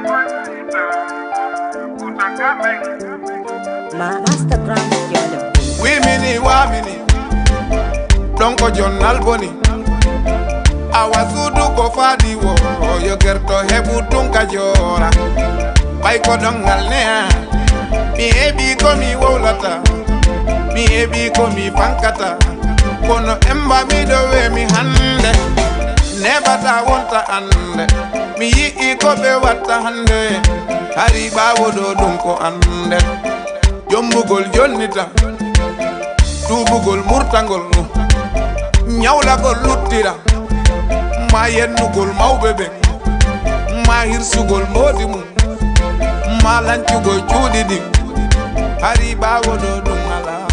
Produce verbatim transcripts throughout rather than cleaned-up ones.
Ma Master Brown, you're the best. Wimini wamini, ɗon ko jonnal boni. Awa suudu ko faadi wo, yo gerto heɓu tun ka joora. Ɓay ko ɗon ngal neya, mi heɓi ko mi wowlata, mi heɓi ko mi fankata. Kono emba miɗo wemi hannde, neɓata wonta annde. Mi yi'i ko ɓe watta hannde, hari ɓaawo ɗo ɗum ko annde. Jombugol jonnita, tuubugol murtangol, ñawlagol luttira, ma yennugol mawɓe ɓen, ma hirsugol moodi mum, ma lancugol cuuɗi ɗin, hari ɓaawo ɗo ɗum alaano.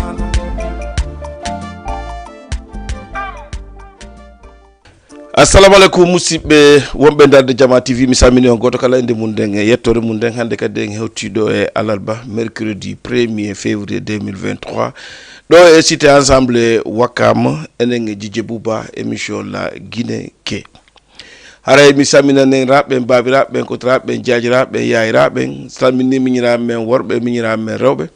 Assalamu aleykum, musidɓe wonɓe darde Jama T V, mi salmini on gooto kala innde mum nden e yettoore mum nden. Hannde kadi en hewtii ɗo e alarba, mercredi premier février deux mille vingt-trois, ɗo e Cité Ensemble Wakam, enen e Jijje Buuba, émission La Guinée Ke. Haray mi salminanen raaɓe ɓen, baabiraaɓe ɓen, kotiraaɓe ɓen, jaajiraaɓe ɓen, yaayiraaɓe ɓen, salmini miñiraaɓe men worɓe, miñiraaɓe men rewɓe.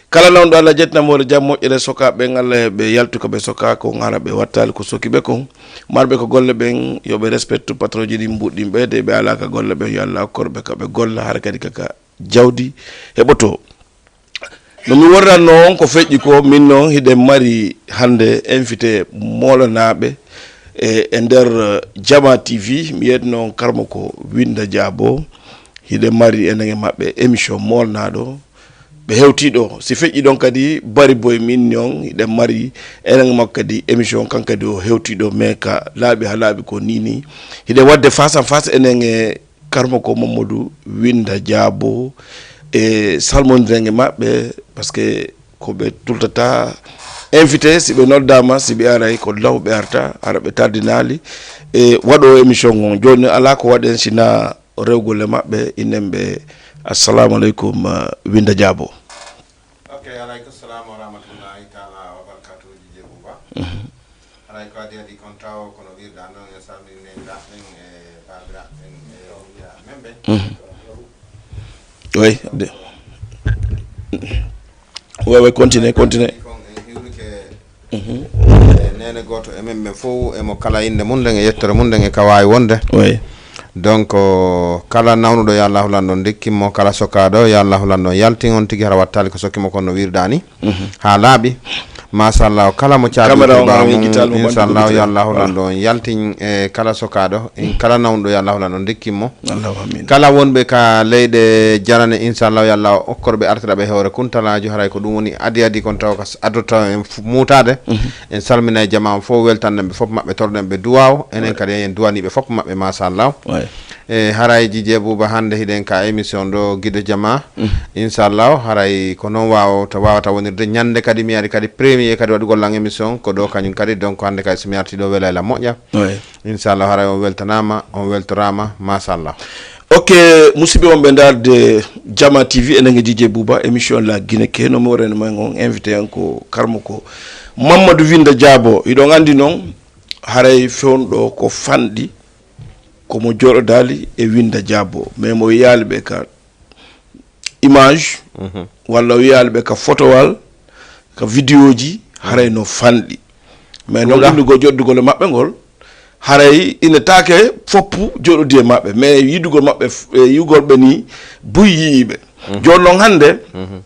Kala nawɗo Allah jettinamo hoore jam, moƴƴere sokaaɓe ɓen, Allah heɓe yaltu ko ɓe sokaa kon, hara ɓe wattaali ko soki ɓe kon. Marɓe ko golle ɓen, yo ɓe respecte patronji ɗin mbuɗɗin ɓe, de ɓe alaa ka golle ɓen, yo Allah okkor ɓe ka ɓe golla, hara kadi kaka jawdi heɓoto. No mi worranno on ko feƴƴi ko, min noon hiɗen mari hannde invité moolanaaɓe e, e nder, eh, Jama T V, mi yeetno on karmo ko Winda Jaabo. Hiɗen mari enen e maɓɓe émission moolnaaɗo. Ɓe hewtii ɗo. Si feƴƴi ɗon kadi, Bari Boy min ni on, hiɗen mari enen e makko kadi émission, kan kadi o hewtii ɗo, mais ka laaɓi haa laaɓi ko nii nii. Hiɗen waɗde face à face enen e karmo ko Mamadou Winda Jaabo e salmondiren e maɓɓe, parce que ko ɓe tultata invité, si ɓe noddaama, si ɓe aray ko law ɓe arta, hara ɓe tardinaali e waɗo émission on. Jooni alaa ko waɗen sina rewgol e maɓɓe, inen ɓe, assalamu aleykum, uh, Winda Jaabo. Ok, aleykum salam wa rahmatullahi taala wa barakatuh, Jijje Buuba. Mhm. Haray ko adi adi kon taw kono wirda non e salmini neyɗa ɓen e babira ɓen e wulira men ɓen. Mhm. Oui, de. Ouais, ouais, continue, continue. Kon en hiwrike Mhm. e nene goto e men ɓen fof, emo kala innde mum nden e yettere mum nden e ka waawi wonde. Oui. Donc, kala nawnuɗo, yo Allahu lanɗo ndikkin mo, kala sokaaɗo, yo Allahu lanɗo yaltin on tigi, hara wattaali ko sokki mo kon no wirda ni. Mhm. Haa laaɓi. Machallah, kala mo caabi Caméra on tuba ara mum, wejjital mo inchallah, yo Allahu lanɗo on yaltin e kala sokaaɗo, in kala nawnuɗo, yo Allahu lanɗo ndikkin mo. Allahumma amin. Kala wonɓe ka leyɗe janane, inchallah, yo Allah okkor ɓe artira ɓe hoore kuntalaajo, haray ko ɗum woni adi adi kon taw ka s-, addoto en f-, muutaade. Mhm. En salmina e jamaa on fof, weltanɗen ɓe fof maɓɓe, torɗen ɓe duwaaw, enen kadi en duwanii ɓe fof maɓɓe, machallah. Ouais. E haray Jijje Buuba, hannde hiɗen ka émission ɗo, Giɗo Jamaa. Mhm. Inchallah, haray ko noon waaw-, ta-, waawata wonirde. Ñannde kadi mi ari kadi premier kadi waɗugol lan émission, ko ɗo kañum kadi. Donc hannde kadi so mi artii ɗo, welayla moƴƴa. Ouais. Inchallah, haray on weltanaama, on weltoraama, machallah. Ok, musidɓe wonɓe ndaarde Jama T V, enen e Jijje Buuba, émission La Guinée Ke, no mi worrani men on invité an ko karmo ko Mamadou Winda Jaabo. Hiɗon anndi noon, haray fewnɗo ko fanɗi, ko mo jooɗodaali e Winda Jaabo, mais mo yiyaali ɓe ka image, mhm, walla o yiyaali ɓe ka fotowal, ka vidéoji, haray no fanɗi. Mais noon, ɗum ɗa, innugol joɗdugol e maɓɓe ngol, haray ina taake foppu joɗodi e maɓɓe, mais yiɗugol maɓɓe f-, e yi'ugol ɓe ni buy yi'iɓe. Mhm. Jooni noon hannde, mhm,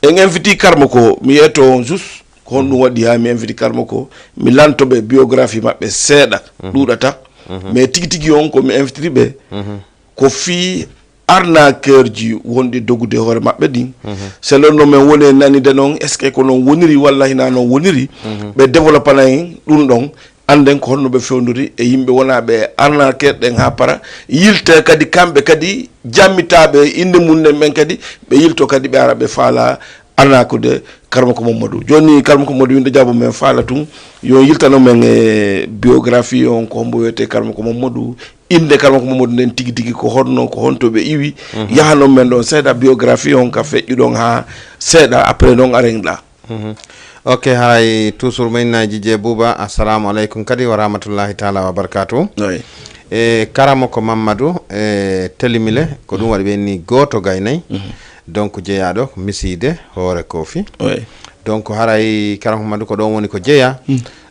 en inviti karmo ko, mi yeeto on jus, ko honɗum waɗi haa mi inviti karmo ko, mi lanto ɓe biographie maɓɓe seeɗa, mhm, ɗuuɗata. Mhm. Mais tigi tigi on ko mi invitiri ɓe, mhm, ko fii arnaqueurji wonɗi dogude hoore maɓɓe ɗin. Mhm. Selon no men woni e nanide noon, est-ce que ko noon woniri walla hinaa noon woniri? Mhm. Ɓe développana en ɗum ɗon, annden ko honno ɓe fewndori e yimɓe wonaaɓe arnaqueur ɗen haa para, yilta kadi kamɓe kadi jammitaaɓe innde mum en ɓen kadi, ɓe yilto kadi ɓe ara ɓe faala arnaqueude Karmoko Mamadou. Jooni Karmoko Mamadou Winda Jaabo men faala tun, yo yiltano men e biographie on, ko hombo wiyetee Karmoko Mamadou, innde Karmoko Mamadou nden tigi tigi ko honno, ko honto ɓe iwi, mhm, yahanon men ɗon seeɗa, biographie on ka feƴƴuɗon haa seeɗa, après non aren ɗa. Mhm. Ok, haray toujours men na Jijje Buuba, assalamu aleykum kadi wa rahmatullahi taala wa barakatuh. Oui. E Karamoko Mamadou e Telimile, ko ɗum waɗi ɓe ni gooto gaynay. Donc, jeyaaɗo ko Misiide Hoore Koofi. Oui. Donc, haray Karamoko Mamadou ko ɗoon woni ko jeyaa.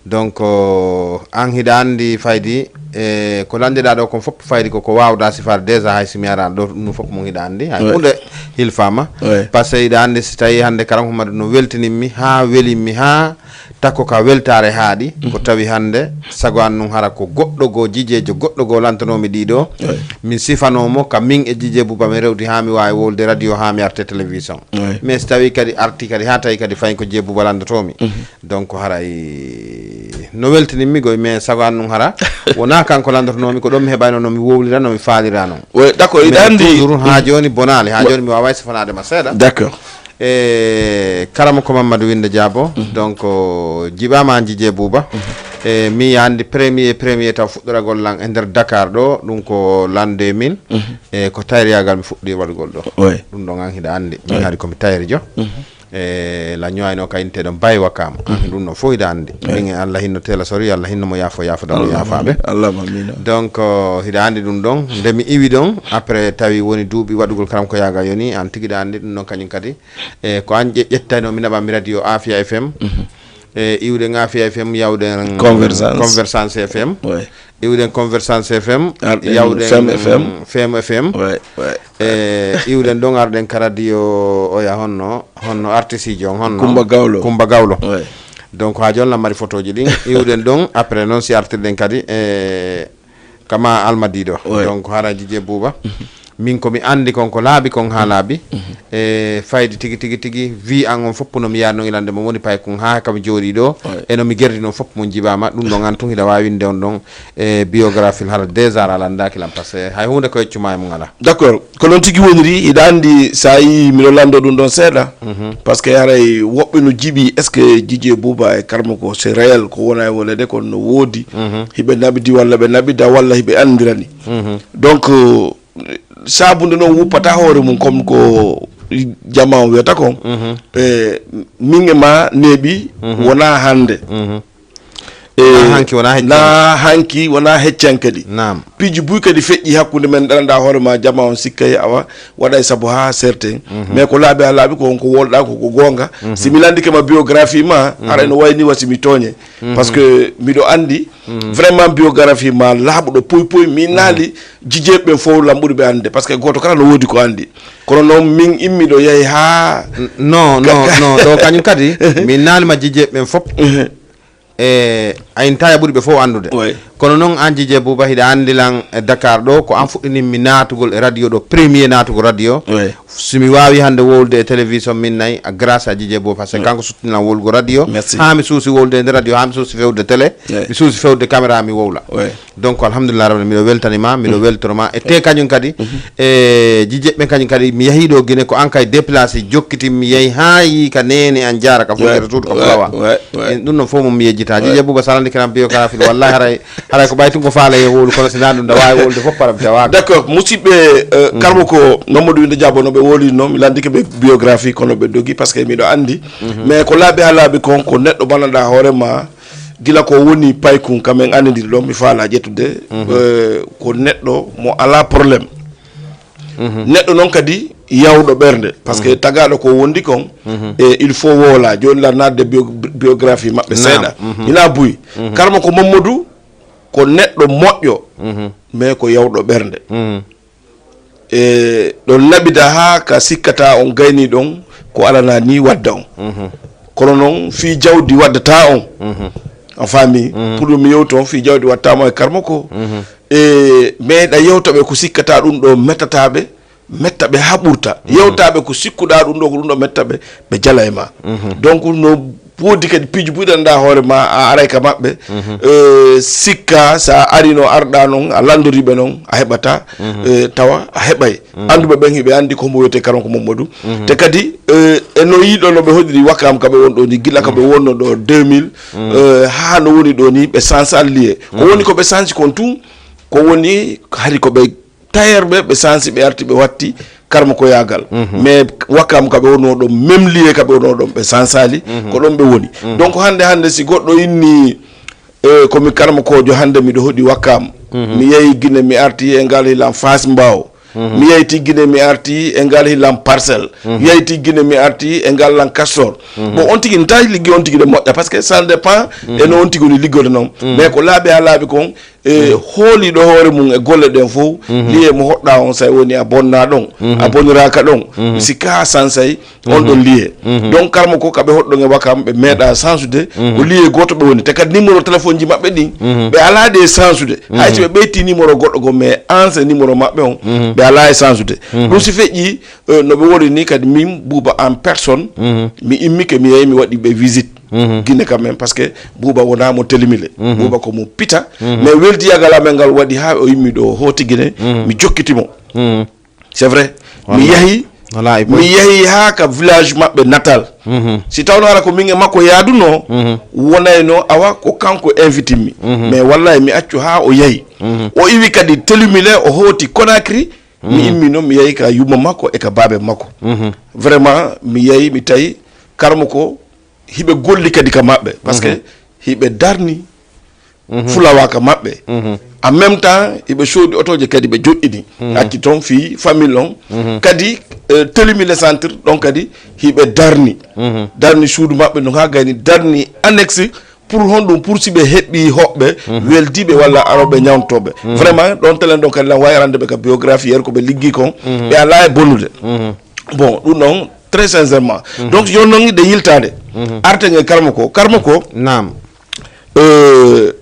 Donc, an hiɗa anndi faydi, e ko lanndiɗaa ɗo kon fof faydi ko ko waawɗaa sifaade déjà, hay si mi araano ɗo, ɗum fof mum hiɗa anndi. Hay Oui. huunde hilfaama. Oui. Par ce que hiɗa anndi si tawii hannde Karamoko Mamadou no weltinimmi haa welimmi haa takko ka weltaare haaɗi, ko tawi hannde sago an nun hara ko goɗɗo goo jijeejo goɗɗo goo lantonoomi ɗiɗo. Oui. Min sifanoo mo ka min e Jijee Buuba mi rewti haa mi waawi wowlude radio haa mi arte télévision. Oui. Mais si tawii kadi arti kadi haa tawi kadi fayin ko Jijee Buuba lanndotomi. Donc haray no weltinimmi goy, mais sago an nun hara wonaa kanko lanndotonoomi, ko ɗoon mi heɓayno no mi wowlira, no mi faalira noon. Oui, d'accord, Mais hiɗa anndi toujours haa jooni bonaali, haa jooni mi waaway sifanaade ma seeɗa. D'accord. E Karamoko Mamadou Winnde Jaabo. Donc, o, jiɓaama an Jijee Buuba. E mi yaandi premier, premier taw fuɗɗoragol lan e nder Dakar ɗo, ɗum ko l'an deux mille. E ko tayriyaagal mi fuɗɗi waɗugol ɗo. Oui. Ɗum ɗon an hiɗa anndi. Min hari ko mi tayrijo. E la ñoyno ka inte ɗon Baye Wakam. Ɗum ɗon fof hiɗa anndi. Min e Allah hinno tela sori, Allah hinno mo yaafo, yaafo ɗon mo yaafaaɓe. Allahumma amina. Donc, o, hiɗa anndi ɗum ɗon. Nde mi iwi ɗon, après tawi woni duuɓi waɗugol Karamoko Yaagal yoni, an tigi hiɗa anndi ɗum ɗon kañum kadi. E ko an ƴe-, ƴettayno mi naɓa mi radio Afia F M. E iwɗen Afia F M, yawɗen Convergence. Convergence F M. Oui. Iwɗen Convergence F M, Arɗen yawɗen Fem F M. Fem F M. Oui, oui. E iwɗen ɗon arɗen ka radio oya honno, honno artiste ijo on honno. Kumba Gawlo. Kumba Gawlo. Oui. Donc haa jooni lan mari photoji ɗin. Iwɗen ɗon, après noon si artirɗen kadi e kama almadiɗo. Oui. Donc hara Jijee Buuba. Min ko mi anndi kon ko laabi kon haa laabi. E faydi tigi, tigi, tigi, vie an on fof no mi yaari noon ilande mo woni pay kun haa ka mi jooɗii ɗo. Oui. E no mi gerdi noon fof mo jibaama. Ɗum ɗon an tun hiɗa waawi winde on ɗon e biographie hara déjà a lanndaaki lan, parce que hay huunde ko yeccuma e mum alaa. D'accord, ko noon tigi woniri. Hiɗa anndi so a yii miɗo lanndo ɗum ɗon seeɗa, parce que haray woɓɓe no jiɓi est ce que Jijee Buuba e Karamoko c'est réel, ko wona e wolede kon no woodi. Hiɓe naɓidi walla ɓe naɓida walla hiɓe anndirani. Donc, euh, saabunde noon wuppata hoore mum comme ko jama on wiyata kon. E min e ma neeɓi, wona hannde. E Na hanki wona hecci na hanki wona hecci hankadi. Naam. Piiji buy kadi feƴƴi hakkunde men, ɗaranɗa hoore ma jama on sikkay awa waɗa e sabu ha certain. Mais ko laaɓi ha laaɓi ko wonko wolɗa ko ko goonga. Si mi landike ma biographie ma, haray no wayni wa si mi tooñe. Parce que miɗo andi vraiment biographie ma laaɓuɗo poy poy, mi naali jijeeɓe ɓen fof lan ɓuri ɓe ande, parce que goto kala no woodi ko andi. Kono noon min immiɗo yahi ha Non, non, non, ɗo kañum kadi mi naalima jijeeɓe ɓen fof. E a intaaya ɓuri ɓe fof anndude. Oui. Kono noon an Jijee Buuba hiɗa anndi lan e Dakar ɗo ko an fuɗɗinimmi naatugol e radio ɗo, premier naatugol radio. Oui. Si mi waawi hannde wowlude e télévision min nayi a grâce à Jijee Buuba, parce que kanko suttini lan wowlugol radio. Merci. Haa mi suusi wowlude e nde radio, haa mi suusi fewde télé. Oui. Mi suusi fewde caméra mi wowla. Oui. Donc alhamdulillah rabbil miɗo weltani ma, miɗo weltoro ma e te kañum kadi. E jijeeɓe ɓen kañum kadi mi yahii ɗo Guinée, ko an kay déplacé jokkitin mi yahi haa yii ka neene an jaara ka fof Ouais, nder suudu ka ouais, fulawa. Ouais, ouais. En ɗum noon fof mum mi yejjita. Jijee Buuba sa landike lan biographie wallahi haray, haray ko ɓay tun ko faala e wowlu kono si na ɗum da waawi wowlude fof param tawaaka. D'accord, musidɓe, euh, karmo ko Mamadou Winde Diabo no ɓe wolino, mi landike ɓe biographie kono ɓe dogi parce que miɗo andi. Mais ko laabi ha laabi kon ko neɗɗo bananɗa hoore ma gila ko woni paykun kam en anndiri ɗon mi faala ƴettude. Euh, ko neɗɗo mo ala problème. Neɗɗo noon kadi yawɗo ɓernde parce que tagaɗo ko wondi kon. E il faut woola joni la nadde bio- biographie maɓɓe seeɗa. Ina buy. Karmo ko Mamadou ko neɗɗo moƴƴo. Mais ko yawɗo ɓernde. E ɗon naɓida ha ka sikkata on gayni ɗon ko alana ni wadda on. Kono noon fii jawdi waddata on. A faami? Pour ɗum mi yewta on fii jawdi wattama e karmo ko. E meeɗa yewtaɓe ko sikkata ɗum ɗo mettataɓe, mettaɓe ha ɓurta. Yewtaɓe ko sikkuɗa ɗum ɗo ko ɗum ɗo mettaɓe, ɓe jala e ma. Donc no woodi kadi piiji buy ɗanɗa hoore ma a aray ka maɓɓe. Euh, sikka sa arino arɗa noon a landoriɓe noon a heɓata. Euh, tawa a heɓay. Annduɓe ɓen hiɓe anndi ko hombo wiyete karon ko Mamadou. Te kadi euh, e no yiɗo no ɓe hoɗiri wakkam ka ɓe won ɗo ni gila ka ɓe wonno ɗo deux mille. Euh, ha no woni ɗo ni ɓe sansa liye ko woni ko ɓe sansi kon tun. Ko woni hari ko ɓe tayerɓe ɓe sansi ɓe arti ɓe watti karmo ko yaagal. Mais wakkam ka ɓe wonno ɗon même liye ka ɓe wonno ɗon ɓe sansali. Ko ɗon ɓe woni. Donc hannde hannde si goɗɗo inni E komi karmakoojo, hannde miɗo hoɗi Wakkaam. Mi yehi Gine, mi arti e ngal hilam Faas Mbaaw. Mi yahti Gine, mi arti e ngal hilam Parcelles. Mi yahti Gine, mi arti e ngal lan Castor. Bon, on tigi ne tawi liggi on tigi ne moƴƴa, parce que ça dépend e no on tigi woni liggoto noon. Mais ko laaɓi haa laaɓi kon, e hooliiɗo hoore mum e golle ɗen fof, liye mo hoɗɗa on, say woni a bonna ɗon, a boniraaka ɗon. Mi sikka haa sansay on ɗon liye. Donc, karma ko kaɓe hoɗɗon e Wakam, ɓe meeɗa sansude, ko liye gooto ɓe woni. Te kadi numéro téléphone ji maɓɓe ɗin, ɓe alaa ɗe sansude. Hay si ɓe ɓeyti numéro goɗɗo goo, mais ancien numéro maɓɓe on, ɓe alaa e sansude. Ɗum si feƴƴi, eh, no ɓe woni ni kadi, min Bouba en personne, mi immike, mi yehi, mi waɗi ɓe visite. Gine quand même, parce que Bouba wonaa mo telimile. Bouba ko mo pita. Mais weldiyagal amen ngal waɗi haa o immi ɗo, hooti Gine, mi jokkiti mo. C'est vrai. Mi yahi, mi yahi haa ka village maɓɓe natal. Si tawno hara ko min e makko yaadunoo, wonayno awa ko kanko invite mi. Mais wallahi mi accu haa o yahi. O iwi kadi telimile, o hooti Conakry. Mi immi noon, mi yahi ka yumma makko e ka baabe makko. Vraiment, mi yahi, mi tawi karmo ko hiɓe golli kadi ka maɓɓe, parce que hiɓe darni fulawa ka maɓɓe. En même temps, hiɓe soodi otooje kadi ɓe joɗɗini. Acci toon fii famille on. Kadi, eh, telimile centre ɗon kadi hiɓe darni. Darni suudu maɓɓe ndun haa gayni, darni annexe. Pour honɗum? Pour si ɓe heɓi hoɓɓe weldiiɓe walla arooɓe ñawntooɓe. Vraiment, ɗon telen ɗon kadi lan wayrande ɓe ka biographie, yer ko ɓe liggi kon, ɓe alaa e bonnude. Bon, ɗum ɗon, très sincèrement. Donc, yon noon yiɗde yiltaade. Arten e karmo ko. Karmo ko. Naam. Euh,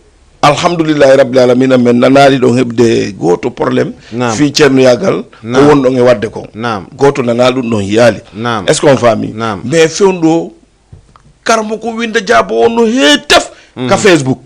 alhamdulillahi rabbil alamina, min nanaali ɗon heɓde gooto problème. Naam. Fii ceernoyaagal ko won ɗon e waɗde kon. Naam. Gooto nanaa ɗum ɗon yiyaali. Naam. Est-ce qu'on faami? Naam. Mais fewndo karmo ko winnda jaabo on no heewi tef ka Facebook.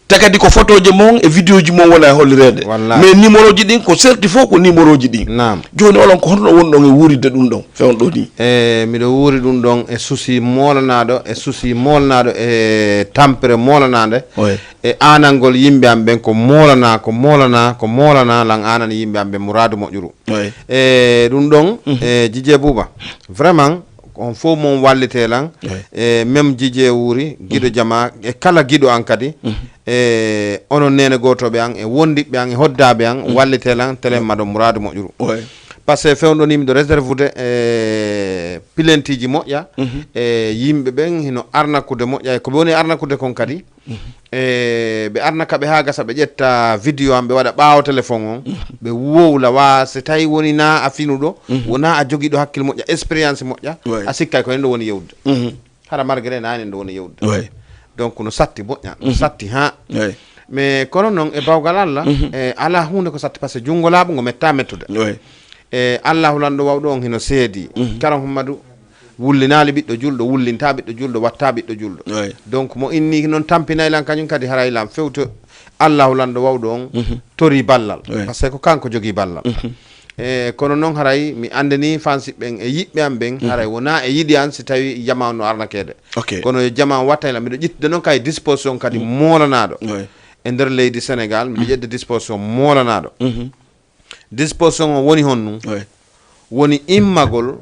Te kadi ko photoje mon e vidéoji mon wona e hollireede. Wallahi. Mais numéroji ɗin ko serti fof ko numéroji ɗin. Naam. Jooni onon ko honno wonɗon e wuuridde ɗum ɗon, fewndo ɗo ni? E, miɗo wuuri ɗum ɗon e souci moolanaaɗo, e souci moolanaaɗo, e tampere moolanaaɗe. Oui. E aanangol yimɓe am ɓen ko moolanaa, ko moolanaa, ko moolanaa, lan aanani yimɓe am ɓen muraadu moƴƴuru. Oui. E ɗum ɗon, e Jijee Buuba, vraiment, on fof mon wallite lan. Oui. E même Jijee Wuuri, giɗo jama, e kala giɗo an kadi, e onon neene gootooɓe an, e wondiɓɓe an, e hoddaaɓe an, wallite lan, telen maɗon muraadu moƴƴuru. Oui. Parce que fewndo ni miɗo réservude e pilentiji moƴƴa, e yimɓe ɓen hino arnakude moƴƴa, e ko ɓe woni arnakude kon kadi, e ɓe arnaka ɓe haa gasa, ɓe ƴetta vidéo am, ɓe waɗa ɓaawo téléphone on, ɓe wowla, wa si tawi woni na a finuɗo, wona a jogiiɗo hakkil moƴƴa, expérience moƴƴa, a sikkay ko en ɗo woni yewdude. Hara malgré na en ɗo woni yewdude. Donc no satti moƴƴa, no satti haa. Mais kono noon e bawgal Allah, e alaa huunde ko satti, parce que junngo laaɓungo metta mettude. E Allahu lanɗo wawɗo on hino seedi. Karam Hummadu wullinaali ɓiɗɗo julɗo, wullinta ɓiɗɗo julɗo, watta ɓiɗɗo julɗo. Oui. Donc mo inni noon tampinay lan kañum kadi haray lan fewto Allahu lanɗo wawɗo on tori ballal. Oui. Parce que ko kanko jogii ballal. E kono noon haray mi andini fansiɓe ɓen e yiɓɓe am ɓen, haray wona e yiɗi an si tawi jama on no arnakeede. Ok. Kono yo jama on wattay lan, miɗo ƴettude noon kay disposition kadi moolanaaɗo. Oui. E nder leydi Sénégal, miɗo ƴettude disposition moolanaaɗo. Disposition o woni honɗum? Oui. Woni immagol,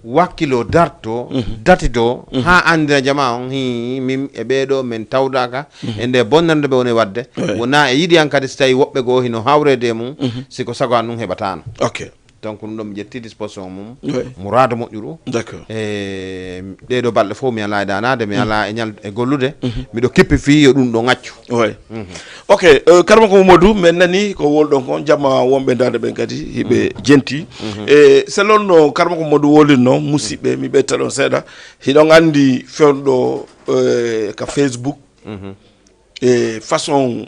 wakkilo darto, datito, haa anndina jama on, hi, min e ɓee ɗoo min tawdaaka e nde bonnande ɓe woni waɗde. Oui. Wona e yiɗi an kadi si tawi woɓɓe goo hino hawreede e mum, si ko sago an ɗum heɓataano. Ok. Donc ɗum ɗon mi ƴetti disposition mum, oui, muraado moƴƴuru. D'accord. E ɗee ɗoo balɗe fof mi alaa e daanaade, mi alaa e ñal-, e gollude. Miɗo kippi fii yo ɗum ɗo ŋaccu. Oui. Ok, euh, Karmako Mamadou, min nani ko wolɗon kon, jamma wonɓe ndaade ɓen kadi hiɓe jenti. E selon no Karmako Mamadou wolirno, musiɓɓe, mi ɓeyta ɗon seeɗa. Hiɗon anndi fewndo, euh, ka Facebook, e façon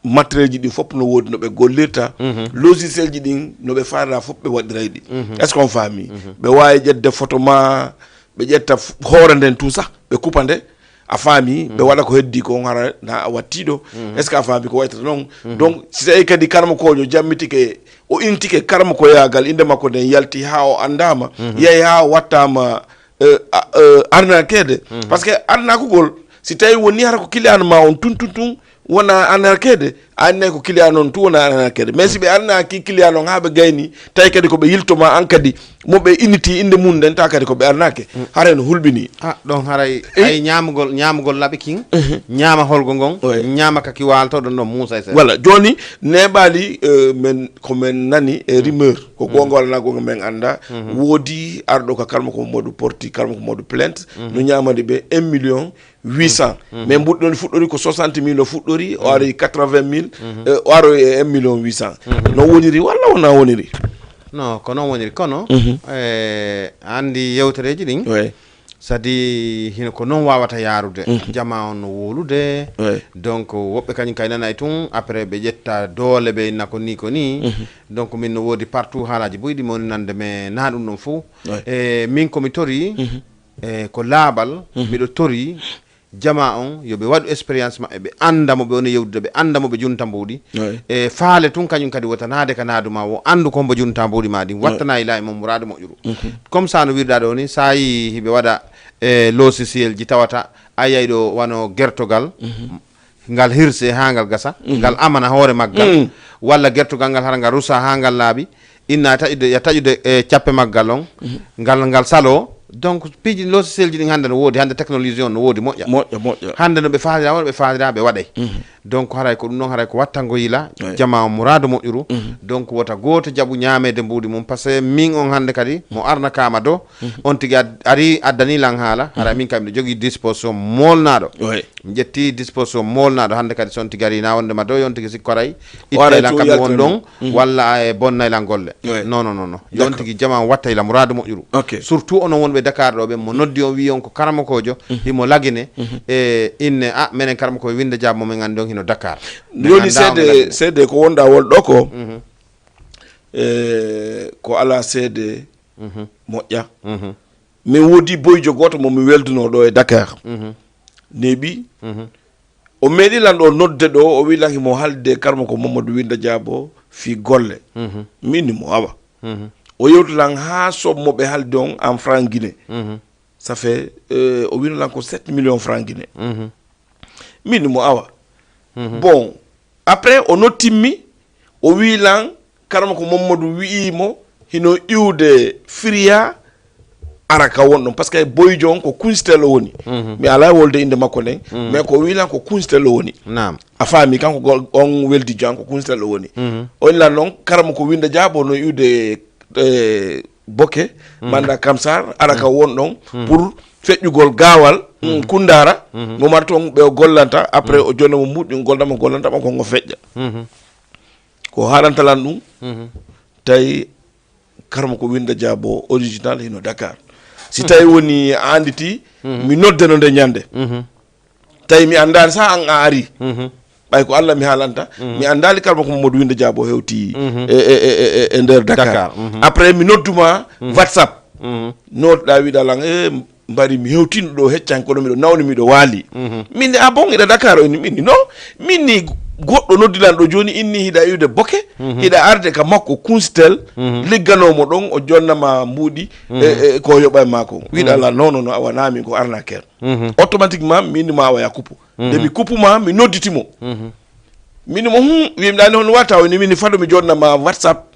matériel ji ɗin fof no woodi no ɓe gollirta, logiciel ji ɗin no ɓe faarira fof ɓe waɗiray ɗi. Est-ce qu'on faami? Ɓe waawi ƴetde photo ma, ɓe ƴetta f-, hoore nden tout ça, ɓe kupa nde, a faami, ɓe waɗa ko heddi ko hara na a wattiɗo. Est-ce que a faami ko waytata noon? Donc si tawi kadi Karmakojo jammitike, o intike Karmakoyagal, innde makko nden yalti haa o anndaama, yahi haa o wattaama, euh, a-, euh, arnakeede. Parce que arnakugol, si tawi woni hara ko client ma on tun tun tun wona arnakeede, Anne ko client noon tu wona arnaqueur, mais si ɓe arnaki client noon haa ɓe gayni, tawi kadi ko ɓe yiltoma an kadi, mo ɓe inniti innde mum nden, tawa kadi ko ɓe arnake. Haray no hulɓini. Ah, ɗon haray ay ñaamugol, ñaamugol laɓi kin, ñaama holgo ngon, ñaama kaki waaltoɗon ɗon Muusa e Seeɗa. Voilà, jooni neeɓaali, eh, men, ko men nani e rumeur, ko goonga walla na goonga men annda. Woodi arɗo ka Karma ko Modu porti, Karma ko Modu plainte, no ñaamani ɓe un million huit cent. Mais mbuɗɗon fuɗɗori ko soixante mille o fuɗɗori, o ari quatre-vingt mille, eh, o aroy e un million huit cent. No woniri walla wona woniri? Non, ko non woniri. Kono, eh, andi yewtereji ɗin. Sadi hino ko non wawata yarude. Jama on no wolude. Donc, woɓɓe kañum kay nanay tun, après ɓe ƴetta doole ɓe inna ko ni, ko ni. Donc, min no woodi partout haalaji buy ɗi moni nande, mais na ɗum ɗon fou. E min ko mi tori, e ko laaɓal, miɗo tori jama on yo ɓe waɗu expérience maɓɓe, ɓe annda mo ɓe woni yewdude, ɓe annda mo ɓe junta mbuuɗi. E faale tun kañum kadi wota naade ka naadu ma, wo anndu ko mbo junta mbuuɗi ma ɗin, wattana ila e mo muraadu moƴƴuru. Comme ça no wirɗa ɗo ni, sa yi hiɓe waɗa e logiciel ji tawata a yiyay ɗo wano gertogal, ngal hirse haa ngal gasa, ngal amana hoore maggal, walla gertogal ngal hara ngal rusa haa ngal laaɓi, inna taƴude, ya taƴude e cappe maggal on, ngal, ngal salo. Donc, piiji logiciel ji ɗin hannde no woodi, hannde technologie on no woodi moƴƴa. Moƴƴa, moƴƴa. Hannde no ɓe faalira, won ɓe faalira, ɓe waɗay. Donc, haray ko ɗum noon, haray ko wattango yila, jama on muraadu moƴƴuru. Donc, wota gooto jaɓu ñaameede mbuuɗi mum, parce que min on hannde kadi, mo arnakaama do, on tigi ad-, ari addani lan haala, haray min kam miɗo jogii disposition moolnaaɗo. Mi ƴetti disposition moolnaaɗo hannde kadi, so on tigi ari na wonde ma do, yon tigi sikko haray ittay lan kam won ɗon, walla e bonnay lan golle. Non, non, non, non. Yon tigi jama on wattay lan muraadu moƴƴuru. Surtout onon wonɓe Dakar ɗo ɓe, mo noddi on wi on ko karamokoojo, himo lagine, e inne, a, menen karamokoojo Winnda Jaabo mo min anndi on hino Dakar. Joni seede, seede ko wonda wol ɗo ko, e, ko ala seede moƴƴa. Min woodi boyjo gooto mo mi welduno ɗo e Dakar. Neeɓi. O meeɗi lan ɗo nodde ɗo, o wi lan himo haalde Karma ko Mamadou Winnda Jaabo fii golle. Min ni mo awa. O yewti lan haa somme mo ɓe haaldi on en franc Guinée. Ça fait, euh, o wino lan ko sept millions franc Guinée. Min ni mo awa. Bon, après o nottimmi, o wi lan Karma ko Mamadou wi'i mo hino iwde Firiya ara ka won ɗon, parce que boyjo on ko Kunsitel o woni. Mi ala wolde innde makko nden, mais ko wi lan ko Kunsitel o woni. A faami, kanko gol-, on weldijo an ko Kunsitel o woni. O wi lan noon Karma ko Winnda Jaabo no iwde, eh, Boke, manda Kamsar, ara ka won ɗon pour feƴƴugol gaawal, Kundara, mo mara toon ɓe o gollanta, après o jonna mo mbuɗɗi, o golda mo gollanta mo ko ngo feƴƴa. Ko haalanta lan ɗum, tawi Karma ko Winnda Jaabo original hino Dakar. Si tawi woni a anditi, mi nodde no nde ñande. Tawi mi andaali sa an a ari. Ɓay ko Allah mi haalanta, mi andaali Karma ko Mamadou Winnda Jaabo hewti e, e, e, e, e nder Dakar. Après mi nodduma WhatsApp. Nootɗa wiɗa lan, e, mbari mi hewtino ɗo heccan kono miɗo nawni, miɗo waali. Min ni, a bon, iɗa Dakar? O inni, min ni, non. Min ni, goɗɗo noddi lan ɗo jooni, inni hiɗa iwde Boke, hiɗa arde ka makko Kunsitel, ligganomo ɗon, o jonnama mbuuɗi, e, e, ko yoɓa e makko. Wiɗa lan, non, non, non, a wona min ko arnaqueur. Automatiquement, min ni ma waya kupu. Nde mi kupu ma, mi nodditi mo. Min ni mo, hum, wimɗani hono wata, o inni, min ni fado mi jonnama WhatsApp.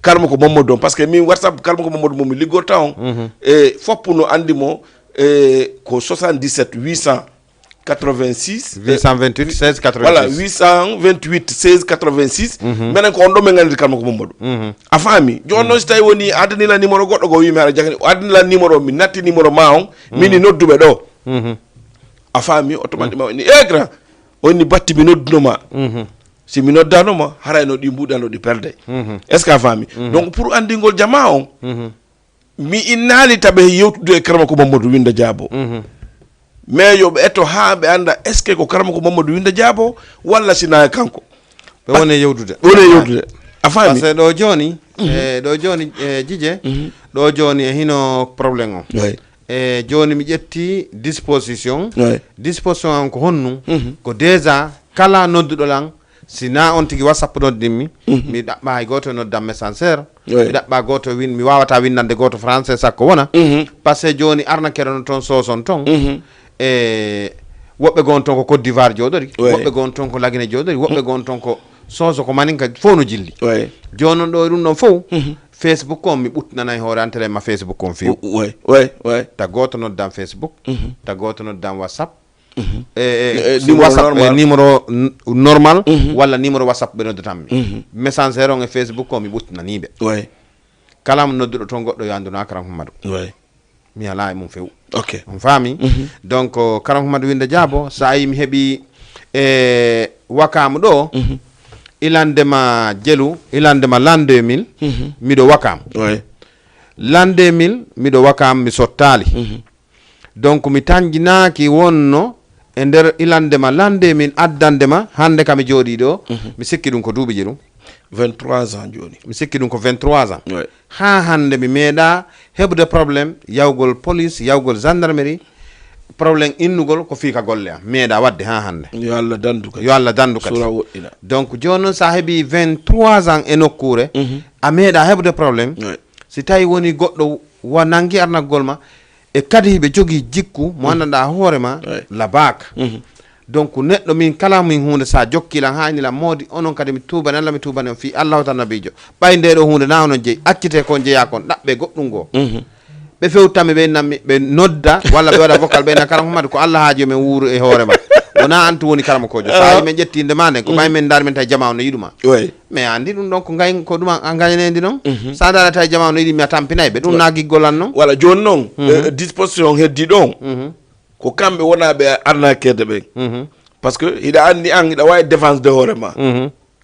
Karma ko Mamadou on, parce que min WhatsApp Karma ko Mamadou mo mi liggorta on, e foppu no andi mo, e ko soixante-dix-sept huit cent quatre-vingt-six, huit cent vingt-huit seize quatre-vingt-six. Voilà, huit cent vingt-huit seize quatre-vingt-six. Menen ko on ɗo men andiri Karma ko Mamadou. A faami? Jooni noon si tawi woni addani lan numéro goɗɗo go wi mi ara jakani, o addani lan numéro, mi natti numéro ma on, min ni nodduɓe ɗo. A faami? Automatiquement o inni, e grand, o inni batti mi nodduno ma. Si mi noddano ma, haray no ɗi mbuɗano ɗi perde. Est-ce que a faami? Donc, pour andingol jama on, mi innaali taɓe yewtude e Karma ko Mamadou Winnda Jaabo. Mais yo ɓe eto haa ɓe anda, est-ce que ko Karma ko Mamadou Winnda Jaabo, walla sina e kanko? Ɓe wone yewdude. Ɓe wone yewdude. A faami? Parce que ɗo jooni, e, ɗo jooni, e, Jije, ɗo jooni e hino problème on. E jooni mi ƴetti disposition. Disposition an ko honnum? Ko déjà kala nodduɗo lan, si na on tigi WhatsApp noddimmi, mi ɗaɓɓa hay gooto noddan Messenger, mi ɗaɓɓa gooto win-, mi wawata windande gooto français sakko wona. Parce que jooni arnaqueur no toon soson toon. E Woɓɓe goo on toon ko Côte d'Ivoire jooɗori, woɓɓe goo on toon ko Lagine jooɗori, woɓɓe goo on toon ko Soso, ko Maninka, fof no jilli. Jooni noon ɗo e ɗum ɗoon fof, Facebook on mi ɓuttinanay hoore an tele ma Facebook on feew. Ta gooto noddan Facebook, ta gooto noddan WhatsApp, e, e, numéro WhatsApp, e, normal. Numéro n-, normal, walla numéro WhatsApp ɓe noddatanmi. Messenger on e Facebook on mi ɓuttinanii ɓe. Kala mo nodduɗo toon goɗɗo yo anndu na Karam Hammadou. Mi alaa e mum few. Ok. On faami? Donc, Karam Hammadou Winnde Jaabo, so a yii mi heɓi e Wakam ɗo, ilande ma Jelu, ilande ma l'an deux mille, miɗo Wakam. L'an deux mille, miɗo Wakam, mi sottaali. Donc, mi tanjinaaki wonno e nder ilande ma l'an deux mille addande ma, hannde ka mi jooɗii ɗo, mi sikki ɗum ko duuɓi je ɗum. Vingt-trois ans jooni. Mi sikki ɗum ko vingt-trois ans. Haa hannde mi meeɗaa heɓde problème, yawgol police, yawgol gendarmerie, problème innugol ko fii ka golle am. Meeɗaa waɗde haa hannde. Yo Allah dandu kadi. Yo Allah dandu kadi. Sura woɗɗina. Donc, jooni noon, so a heɓii vingt-trois ans e nokkuure, a meeɗaa heɓde problème. Si tawi woni goɗɗo wa nangi arnagol ma, e kadi hiɓe jogii jikku mo anndanɗaa hoore ma, labaaka. Donc, neɗɗo min kala min huunde, so a jokkii lan, haa inni lan moodi, onon kadi mi tuubani Allah, mi tuubani on fii Allahu tan nabiijo. Ɓay ndee ɗoo huunde na onon jeyi, accitee ko on jeyaa kon, ɗaɓɓee goɗɗum goo. Ɓe fewtami, ɓe nammi, ɓe nodda, walla ɓe waɗa vocal, ɓe na Karam Hammadou, ko Allah haaji yo men wuuru e hoore ma. Wonaa an tun woni karamokoojo. So a yii men ƴetti innde ma nden, ko ɓay men ndaari men tawi jamaa on no yiɗu ma. Mais a anndi ɗum ɗon ko ngañ-, ko ɗum a, a ngañaneendi noon. So a ndaara tawi jamaa no yiɗi mi a tampinay ɓe. Ɗum na giggol an noon. Wala jooni noon, eh, disposition heddi ɗon. Ko kamɓe wonaa ɓe arnaqueede ɓen. Parce que hiɗa anndi an, hiɗa waawi défense de hoore ma.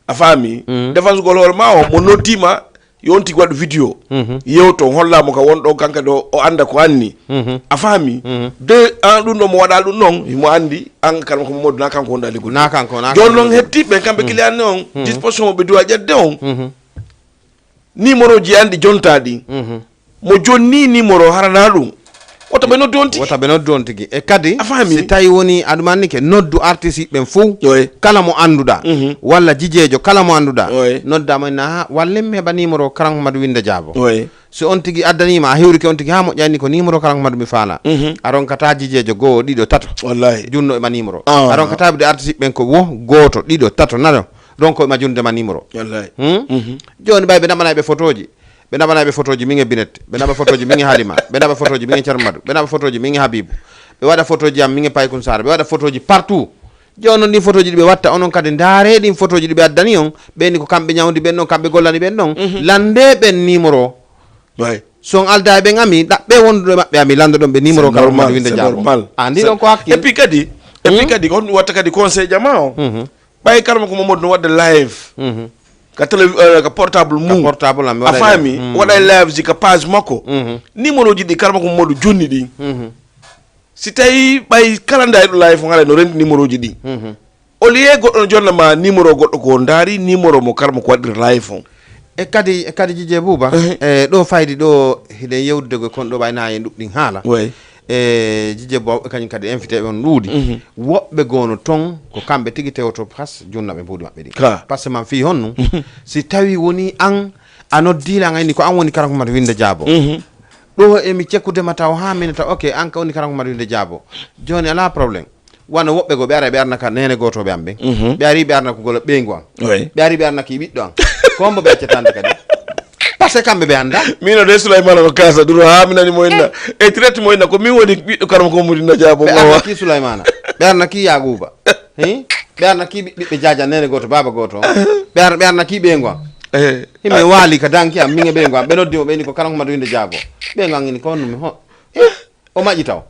A faami? Défense gol hoore ma o, mo noddiima, yo on tigi waɗu vidéo. Yewto, holla mo ka won ɗo, kanka ɗo, o annda ko anni. A faami? De, an ɗum ɗo mo waɗa ɗum ɗon, himo anndi, an kala ko Mamadou na kanko wonɗa liggol. Na kanko, na kanko. Jooni noon hetti ɓen kamɓe client ne on, disposition mo ɓe duwa ƴetde on. Numéro ji an ɗi jontaa ɗi. Mo jonni numéro harana ɗum. Wota ɓe noddu on tigi. Wota ɓe noddu on tigi. E kadi, a faami? Si tawi woni aɗa mannike, noddu artiste ɓen fof. Kala mo annduɗa, walla jijeejo, kala mo annduɗa, nodda mo, inna, "Ha, wallen mi heɓa numéro Karam Hammadou Winnde Jaabo." So on tigi addaniima, a hewrike on tigi, haa moƴƴa, inni ko numéro Karam Hammadou mi faala. A ronkata jijeejo goo, ɗiɗo, tato. Wallahi. Junno e ma numéro. A ronkata heɓude artiste ɓen ko wo, gooto, ɗiɗo, tato, nayo. Ronko e ma junde ma numéro. Wallahi. Jooni ɓay ɓe naɓanay ɓe photoji. Ɓe naɓanay ɓe photoji min e Binet. Ɓe naɓa photoji min e Halima. Ɓe naɓa photoji min e Thierno Madou. Ɓe naɓa photoji min e Habibou. Ɓe waɗa photoji am min e Paykun Sara. Ɓe waɗa photoji partout. Jooni noon ɗin photoji ɗi ɓe watta, onon kadi ndaare ɗin photoji ɗi ɓe addani on. Ɓe ni ko kamɓe ñawdi ɓen ɗon, kamɓe gollani ɓen ɗon. Lande ɓen numéro. So on alda e ɓen ami, ɗaɓɓe wonduɗo e maɓɓe ami, lanndo ɗon ɓe numéro Karam Hammadou Winnde Jaabo. Anndi ɗon ko hakkil. Et puis kadi, et puis kadi, ko honɗum watta kadi conseil jama o? Ɓay Karam ko Mamadou no waɗde live. Ka télé, eh, ka portable mum. Portable am, a faami? Waɗay live ji ka page makko. Numéro ji ɗi Karam ko Mamadou jonni ɗi. Si tawi ɓay kala nda e ɗo live on, haray no rendi numéro ji ɗi. Au lieu goɗɗo no jonna ma numéro goɗɗo ko ndaari numéro mo Karam ko waɗir live on. E kadi, e kadi Jije Buuba, e ɗo faydi ɗo hiɗen yewdude ko kon ɗo ɓay na e ɗuɗɗin haala. E Jije Buuba, kañum kadi invité ɓe on ɗuuɗi. Woɓɓe goono toon ko kamɓe tigi tewoto pas junna ɓe mbuuɗi maɓɓe ɗi. Parce que man fii honno? Si tawi woni an a noddiila an ayni ko an woni Karam Hammadou Winnde Jaabo. Ɗo emi cekkude ma taw haa min taw, ok, an ka woni Karam Hammadou Winnde Jaabo. Jooni alaa problème. Wano woɓɓe goo, ɓe ara, ɓe arna ka neene gootooɓe am ɓen. Ɓe ari, ɓe arna ko golo ɓeyngu am. Ɓe ari, ɓe arna ki ɓiɗɗo am. Ko hombo ɓe accata annde kadi? Parce que kamɓe ɓe annda. Min o de Souleymane no kaasa duro haa mi nani mo inna. E traite mo inna, ko min woni ɓiɗɗo Karam ko Mudina Jaabo. Ɓe arna ki Souleymane. Ɓe arna ki Yaguba. Hi? Ɓe arna ki ɓiɓɓe Jaaja neene gooto, baaba gooto. Ɓe ar-, ɓe arna ki ɓeyngu am. Himɓe waali ka danki am, min e ɓeyngu am. Ɓe noddi mo, ɓe ni ko Karam Hammadou Winnde Jaabo. Ɓeyngu am ini ko honno mi ho-, eh? O maƴi taw.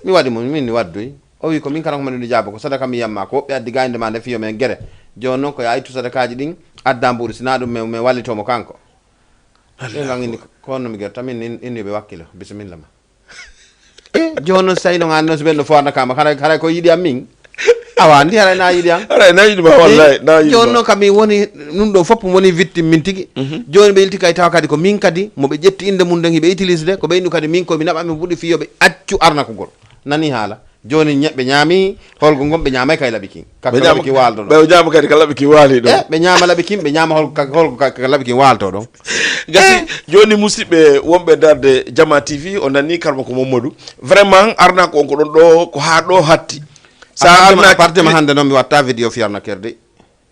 Mi waɗi mo, min mi waddoyi. O wi ko min Karam Hammadou Winnde Jaabo, ko sadaka mi yamma, ko woɓɓe addi gaynde ma nde fiyo men gere. Jooni noon ko ya ittu sadakaaji ɗin, adda mbuuɗi, si na ɗum men, men wallito mo kanko. Ɓeyngu am ini ko honno mi gere, tamin in-, inni ɓe wakkilo, bisimilla ma. Eh, jooni noon so tawi noon an noon so ɓen ɗo foorna kama, haray, haray ko yiɗi am min. Awa, anndi haray na yiɗi am. Haray na yiɗi ma, wallahi, na yiɗi ma. Jooni noon kam mi woni, ɗum ɗo fof woni victime min tigi. Jooni ɓe ilti kay tawa kadi ko min kadi, mo ɓe ƴetti innde mum nden hiɓe utilise de, ko ɓe innu kadi min ko mi naɓa mi fuɗi fiyo ɓe accu arnakugol. Nani haala? Jooni ñe-, ɓe ñaami holgo ngon ɓe ñaamay kay laɓi kin. Ka laɓi kin waaldo ɗo. Ɓe ñaama kadi ka laɓi kin waali ɗo. Eh, ɓe ñaama laɓi kin, ɓe ñaama hol-, ka, holgo ka, ka laɓi kin waalto ɗon. Gasi, jooni musidɓe wonɓe darde Jama T V, o nani Karma ko Mamadou. Vraiment, arna ko on ko ɗon ɗo, ko haa ɗo hatti. Sa arnaaki, à partir de hannde noon, mi watta vidéo fii arnaqueur de.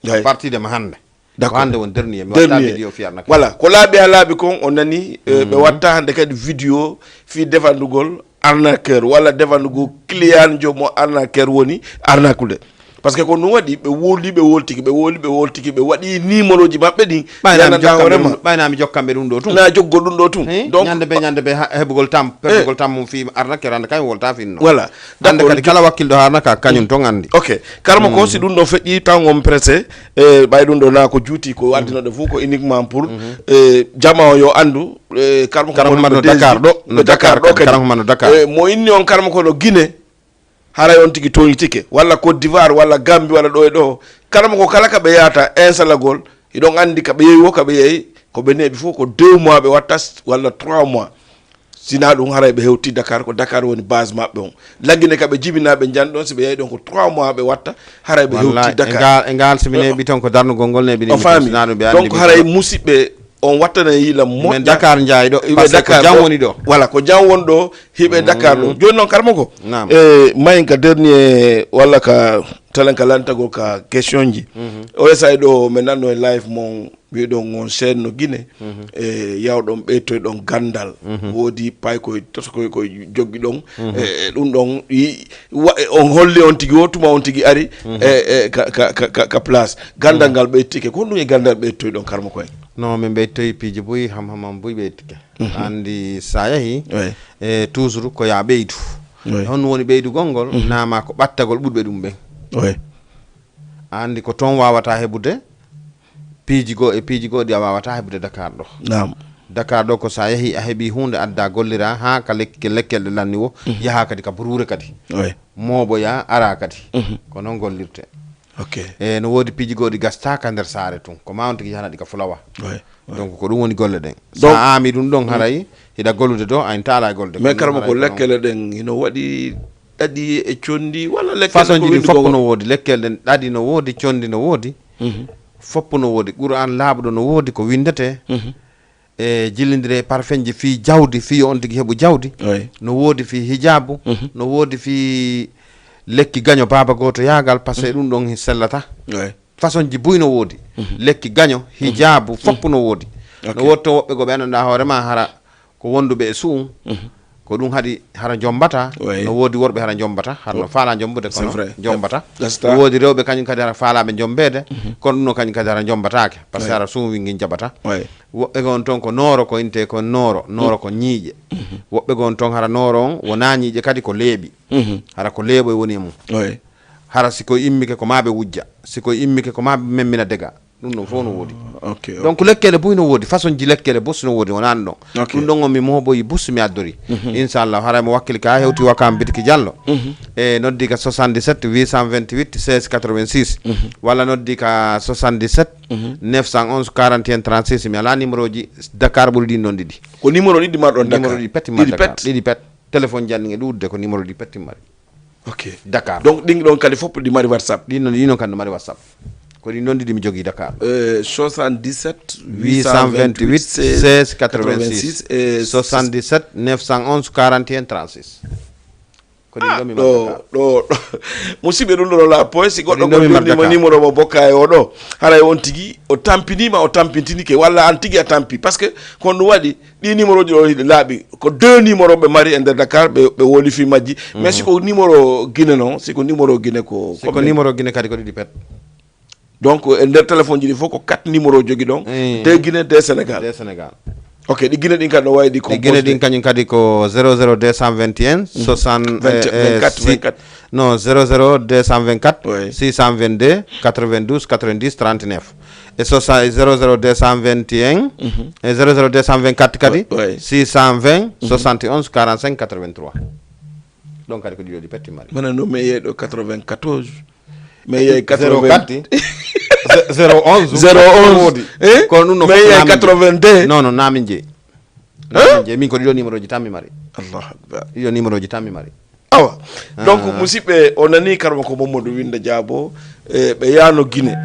À partir de hannde. D'accord. Ko hannde woni dernier, mi watta vidéo fii arnaqueur. Voilà, ko laaɓi haa laaɓi kon, o nani, eh, ɓe watta hannde kadi vidéo fii defandugol arnaqueur walla defandugol client jo mo arnaqueur woni arnaquude. Parce que ko ɗum waɗi, ɓe wowli, ɓe wowltiki, ɓe wowli, ɓe wowltiki, ɓe waɗi numéroji maɓɓe ɗin. Ɓayna mi jokkanɓe ɗum ɗo tun. Na joggol ɗum ɗo tun. Donc, ñande be, ñande be, ha-, heɓugol tam, pertugol tam mum fii arnaqueur, hannde kañum wolta fii no. Voilà. Hannde kadi kala wakkilɗo arnaqueur, kañum ton anndi. Ok. Karma ko si ɗum ɗo feƴƴi, taw on pressé, e ɓay ɗum ɗo na ko juuti, ko addinoɗo fof ko uniquement pour, e, jama o yo anndu, e, Karma ko Karma woni ko Dakar ɗo, no Dakar ɗo kadi. Karma no Dakar. E, mo inni on Karma ko no Guinée, haray on tigi toñitike, walla Côte d'Ivoire, walla Gambie, walla ɗo e ɗo. Karma ko kala ka ɓe yahata installagol, hiɗon anndi ka ɓe yehi wo, ka ɓe yehi, ko ɓe neeɓi fof ko deux mois ɓe watta, walla trois mois. Sina ɗum haray ɓe hewti Dakar, ko Dakar woni base maɓɓe on. Laggine ka ɓe jibina ɓe njan ɗon, si ɓe yahi ɗon ko trois mois ɓe watta, haray ɓe hewti Dakar. E ngal, e ngal, si mi neeɓi ton ko darnugol ngol neeɓi. On faami. Donc haray musiɓɓe on wattana yiila moƴƴa. Men Dakar njaay ɗo, parce que ko jam woni ɗo. Voilà, ko jam woni ɗo, hiɓe Dakar ɗo. Jooni noon, Karma ko, e, mayin ka dernier, walla ka talen ka lantagol ka question ji. O S A ɗo, men nanno e live mon, mbiɗon on seenno Guinée, e, yawɗon ɓeytoyɗon ganndal. Woodi paykoy tosokoy koy joggi ɗon. E, e ɗum ɗon, i-, wa-, e, on holli on tigi, o tuma on tigi ari, e, e, ka, ka, ka, ka, ka place. Ganndal ngal ɓeytike. Ko honɗum e ganndal ɓeytoyɗon, Karma koy? Non, min ɓeytoyi piiji buy, ham, ham, ham buy ɓeytike. Anndi sa yahi, e, toujours ko ya ɓeydu. E honɗum woni ɓeydugol ngol? Naama ko ɓattagol ɓurɓe ɗum ɓen. Anndi ko toon wawata heɓude piiji goo e piiji goo ɗi a wawata heɓude Dakar ɗo. Naam. Dakar ɗo ko sa yahi a heɓi huunde adda gollira haa ka lekki, lekkel ɗe lanni wo, yaha kadi ka buruure kadi. Mooboya ara kadi. Ko noon gollirte. Ok. E no woodi piiji goo ɗi gasta ka nder saare tun. Ko ma on tigi yahana ɗi ka fulawa. Donc ko ɗum woni golle ɗen. Sa aami ɗum ɗon haray hiɗa gollude ɗo, a inta ala e gollude. Mais Karma ko lekkele ɗen hino waɗi ɗaɗi e condi walla lekkele façon ji ɗin fof no woodi. Lekkele ɗen ɗaɗi no woodi, condi no woodi. Fof no woodi. Qur'an laaɓuɗo no woodi ko windete. E jillindire e parfenji fii jawdi, fii yo on tigi heɓu jawdi. No woodi fii hijaabu, no woodi fii lekki gaño baaba gooto yaagal, parce que ɗum ɗon sellata. Façon ji buy no woodi. Lekki gaño, hijaabu, fof no woodi. No woodi toon woɓɓe goo ɓe anndanɗaa hoore ma hara ko wonduɓe e su'um. Ko ɗum haɗi hara jombata. No woodi worɓe hara jombata, hara no faala jombude kono jombata. No woodi rewɓe kañum kadi hara faalaaɓe jombeede, kono ɗum no kañum kadi hara jombataake, parce que hara su'um wingin jaɓata. Woɓɓe goo on toon ko nooro, ko inte ko nooro, nooro ko ñiiƴe. Woɓɓe goo on toon hara nooro on wonaa ñiiƴe kadi, ko leeɓi. Hara ko leeɓoy woni e mum. Hara si ko immike ko maa ɓe wujja, si ko immike ko maa ɓe memmina dega. Ɗum ɗon fof no woodi. Donc lekkele buy no woodi, façon ji lekkele bus no woodi, wonaa ɗum ɗon. Ɗum ɗon on mi mooboyi bus mi addori. Inchallah, haray mo wakkili ka hewti Wakam Bitiki Diallo. E noddi ka soixante-dix-sept huit cent vingt-huit seize quatre-vingt-six. Walla noddi ka soixante-dix-sept neuf cent onze quarante et un trente-six. Mi alaa numéro ji Dakar ɓuri ɗin ɗon ɗiɗi. Ko numéro ɗiɗi marɗon Dakar? Numéro ɗiɗi pet mi mari Dakar. Ɗiɗi pet. Téléphone janni e ɗuuɗde ko numéro ɗiɗi pet mi mari. Ok. Dakar. Donc ɗin ɗon kadi fof ɗi mari WhatsApp? Ɗin ɗon, ɗin ɗon kadi no mari WhatsApp. Ko ɗin ɗon ɗiɗi mi jogii Dakar. Euh, soixante-dix-sept huit cent vingt-huit seize quatre-vingt-six. E soixante-dix-sept neuf cent onze quarante et un trente-six. Ko ɗin ɗon mi mari Dakar. Ɗo, ɗo, ɗo. Musidɓe, ɗum ɗo la point, si goɗɗo gollirnima numéro mo bokka e oɗo, haray on tigi o tampinima, o tampintinike, walla an tigi a tampi. Parce que ko ɗum waɗi, ɗi numéro ji ɗo hiɗi laaɓi. Ko deux numéro ɓe mari e nder Dakar, ɓe, ɓe woli fii majji. Mais si ko numéro Guinée non, si ko numéro Guinée ko, si ko numéro Guinée kadi ko ɗiɗi pet. Donc e nder téléphone ji ɗi fof ko quatre numéro jogi ɗon. Deux Guinée, deux Sénégal. Deux Sénégal. Ok, ɗi Guinée ɗin kadi no wawi ɗi composé. Ɗi Guinée ɗin kañum kadi ko zéro zéro deux cent vingt et un soixante, vingt, euh, vingt-quatre, six, vingt-quatre. Non, zéro zéro deux cent vingt-quatre six cent vingt-deux quatre-vingt-douze quatre-vingt-dix trente-neuf. E soixante, zéro zéro deux cent vingt et un, e zéro zéro deux cent vingt-quatre kadi, six cent vingt soixante et onze quarante-cinq quatre-vingt-trois. Ɗon kadi ko ɗiɗo ɗi petti mari. Mana no mi yeeɗo quatre-vingt-quatorze. Mi yeeyi quatre-vingt. Zéro quatre. Ze-, zéro onze. Zéro onze. Woodi. Eh? Kono ɗum no mi yeeyi quatre-vingt-deux. Non, non, na min jeeyi. Na min jeeyi. Min ko ɗiɗo numéro ji tan mi mari. Allahu Akbar. Ɗiɗo numéro ji tan mi mari. Awa. Donc, musidɓe, o nani karma ko Mamadou Winda Diabo, e, ɓe yaano Guinée.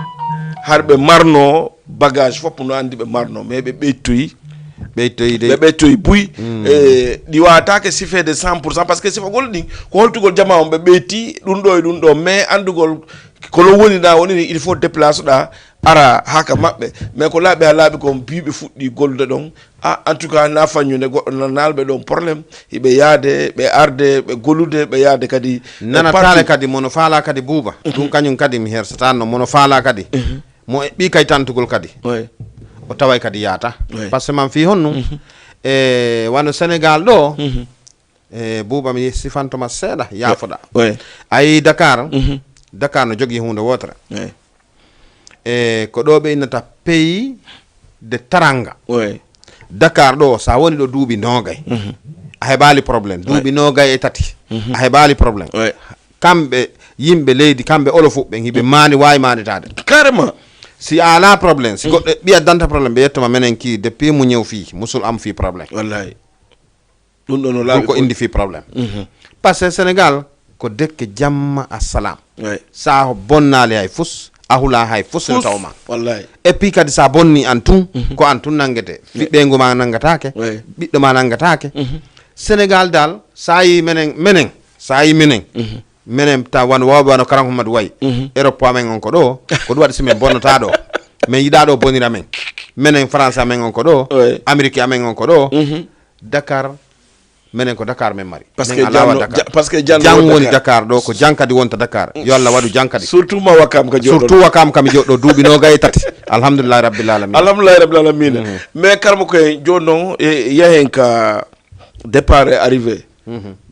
Har ɓe marno bagage fof no andi ɓe marno, mais ɓe ɓeytoyi. Ɓeytoyde. Ɓe ɓeytoyi buy. E, ɗi waawataake sifeede cent pour cent, parce que sifagol ɗin ko holtugol jamaa on ɓe ɓeyti ɗum ɗo e ɗum ɗo, mais anndugol kono woni na woni ni, il faut déplace ɗa ara haka maɓɓe. Mais ko laaɓi ha laaɓi kon, bi ɓe fuɗɗi gollude ɗon. Ah, en tout cas, na faññude goɗɗo na naalɓe ɗon problème. Hiɓe yaade, ɓe arde, ɓe gollude, ɓe yaade kadi e nanataale parti. Kadi mono faala kadi buuba. Ɗum kañum kadi mi hersata no mono faala kadi. Mo eɓɓi kay tantugol kadi. O taway kadi yaata. Parce que man fii honno? E wano Sénégal ɗo, e buuba mi sifantoma seeɗa, yaafoɗa. A yi Dakar, Dakar no jogii huunde wootere. E ko ɗo ɓe innata pays de taranga. Dakar ɗo, sa woni ɗo duuɓi noogay, a heɓaali problème. Duuɓi noogay e tati, a heɓaali problème. Kamɓe yimɓe leydi, kamɓe olofuɓe ɓen, hiɓe maani, waawi maanitaade. Carrément. Si a alaa problème, si goɗɗo ɓi addanta problème, ɓe yettoma menen ki depuis mu ñëw fii, musul am fii problème. Wallahi. Ɗum ɗo no laaɓi ko indi fii problème. Parce que Sénégal ko dekke jamma a salaam. Sa bonnaali hay fus, a hulaa hay fus no tawma. Wallahi. Et puis kadi sa bonni an tun, ko an tun nangete. Fi ɓeyngu ma nangataake, ɓiɗɗo ma nangataake. Sénégal dal, sa yi menen, menen, sa yi menen, menen ta wan wawɓe wano Karam Hammadou wayi. Europe amen on ko ɗo, ko ɗum waɗi si min bonnata ɗo. Min yiɗa ɗo bonira men. Menen France amen on ko ɗo, Amérique amen on ko ɗo. Dakar, menen ko Dakar men mari. Parce que janno, ja-, parce que janno jang woni Dakar. Dakar ɗo, ko jang kadi wonta Dakar. Yo Allah waɗu jang kadi. Surtout ma Wakam ka joɗɗo. Surtout Wakam kam joɗɗo duuɓi noogay e tati. Alhamdulillahi rabbil alamin. Alhamdulillahi rabbil alamin. Mais Karmo ko en joɗɗo e yahen ka départ et arrivée.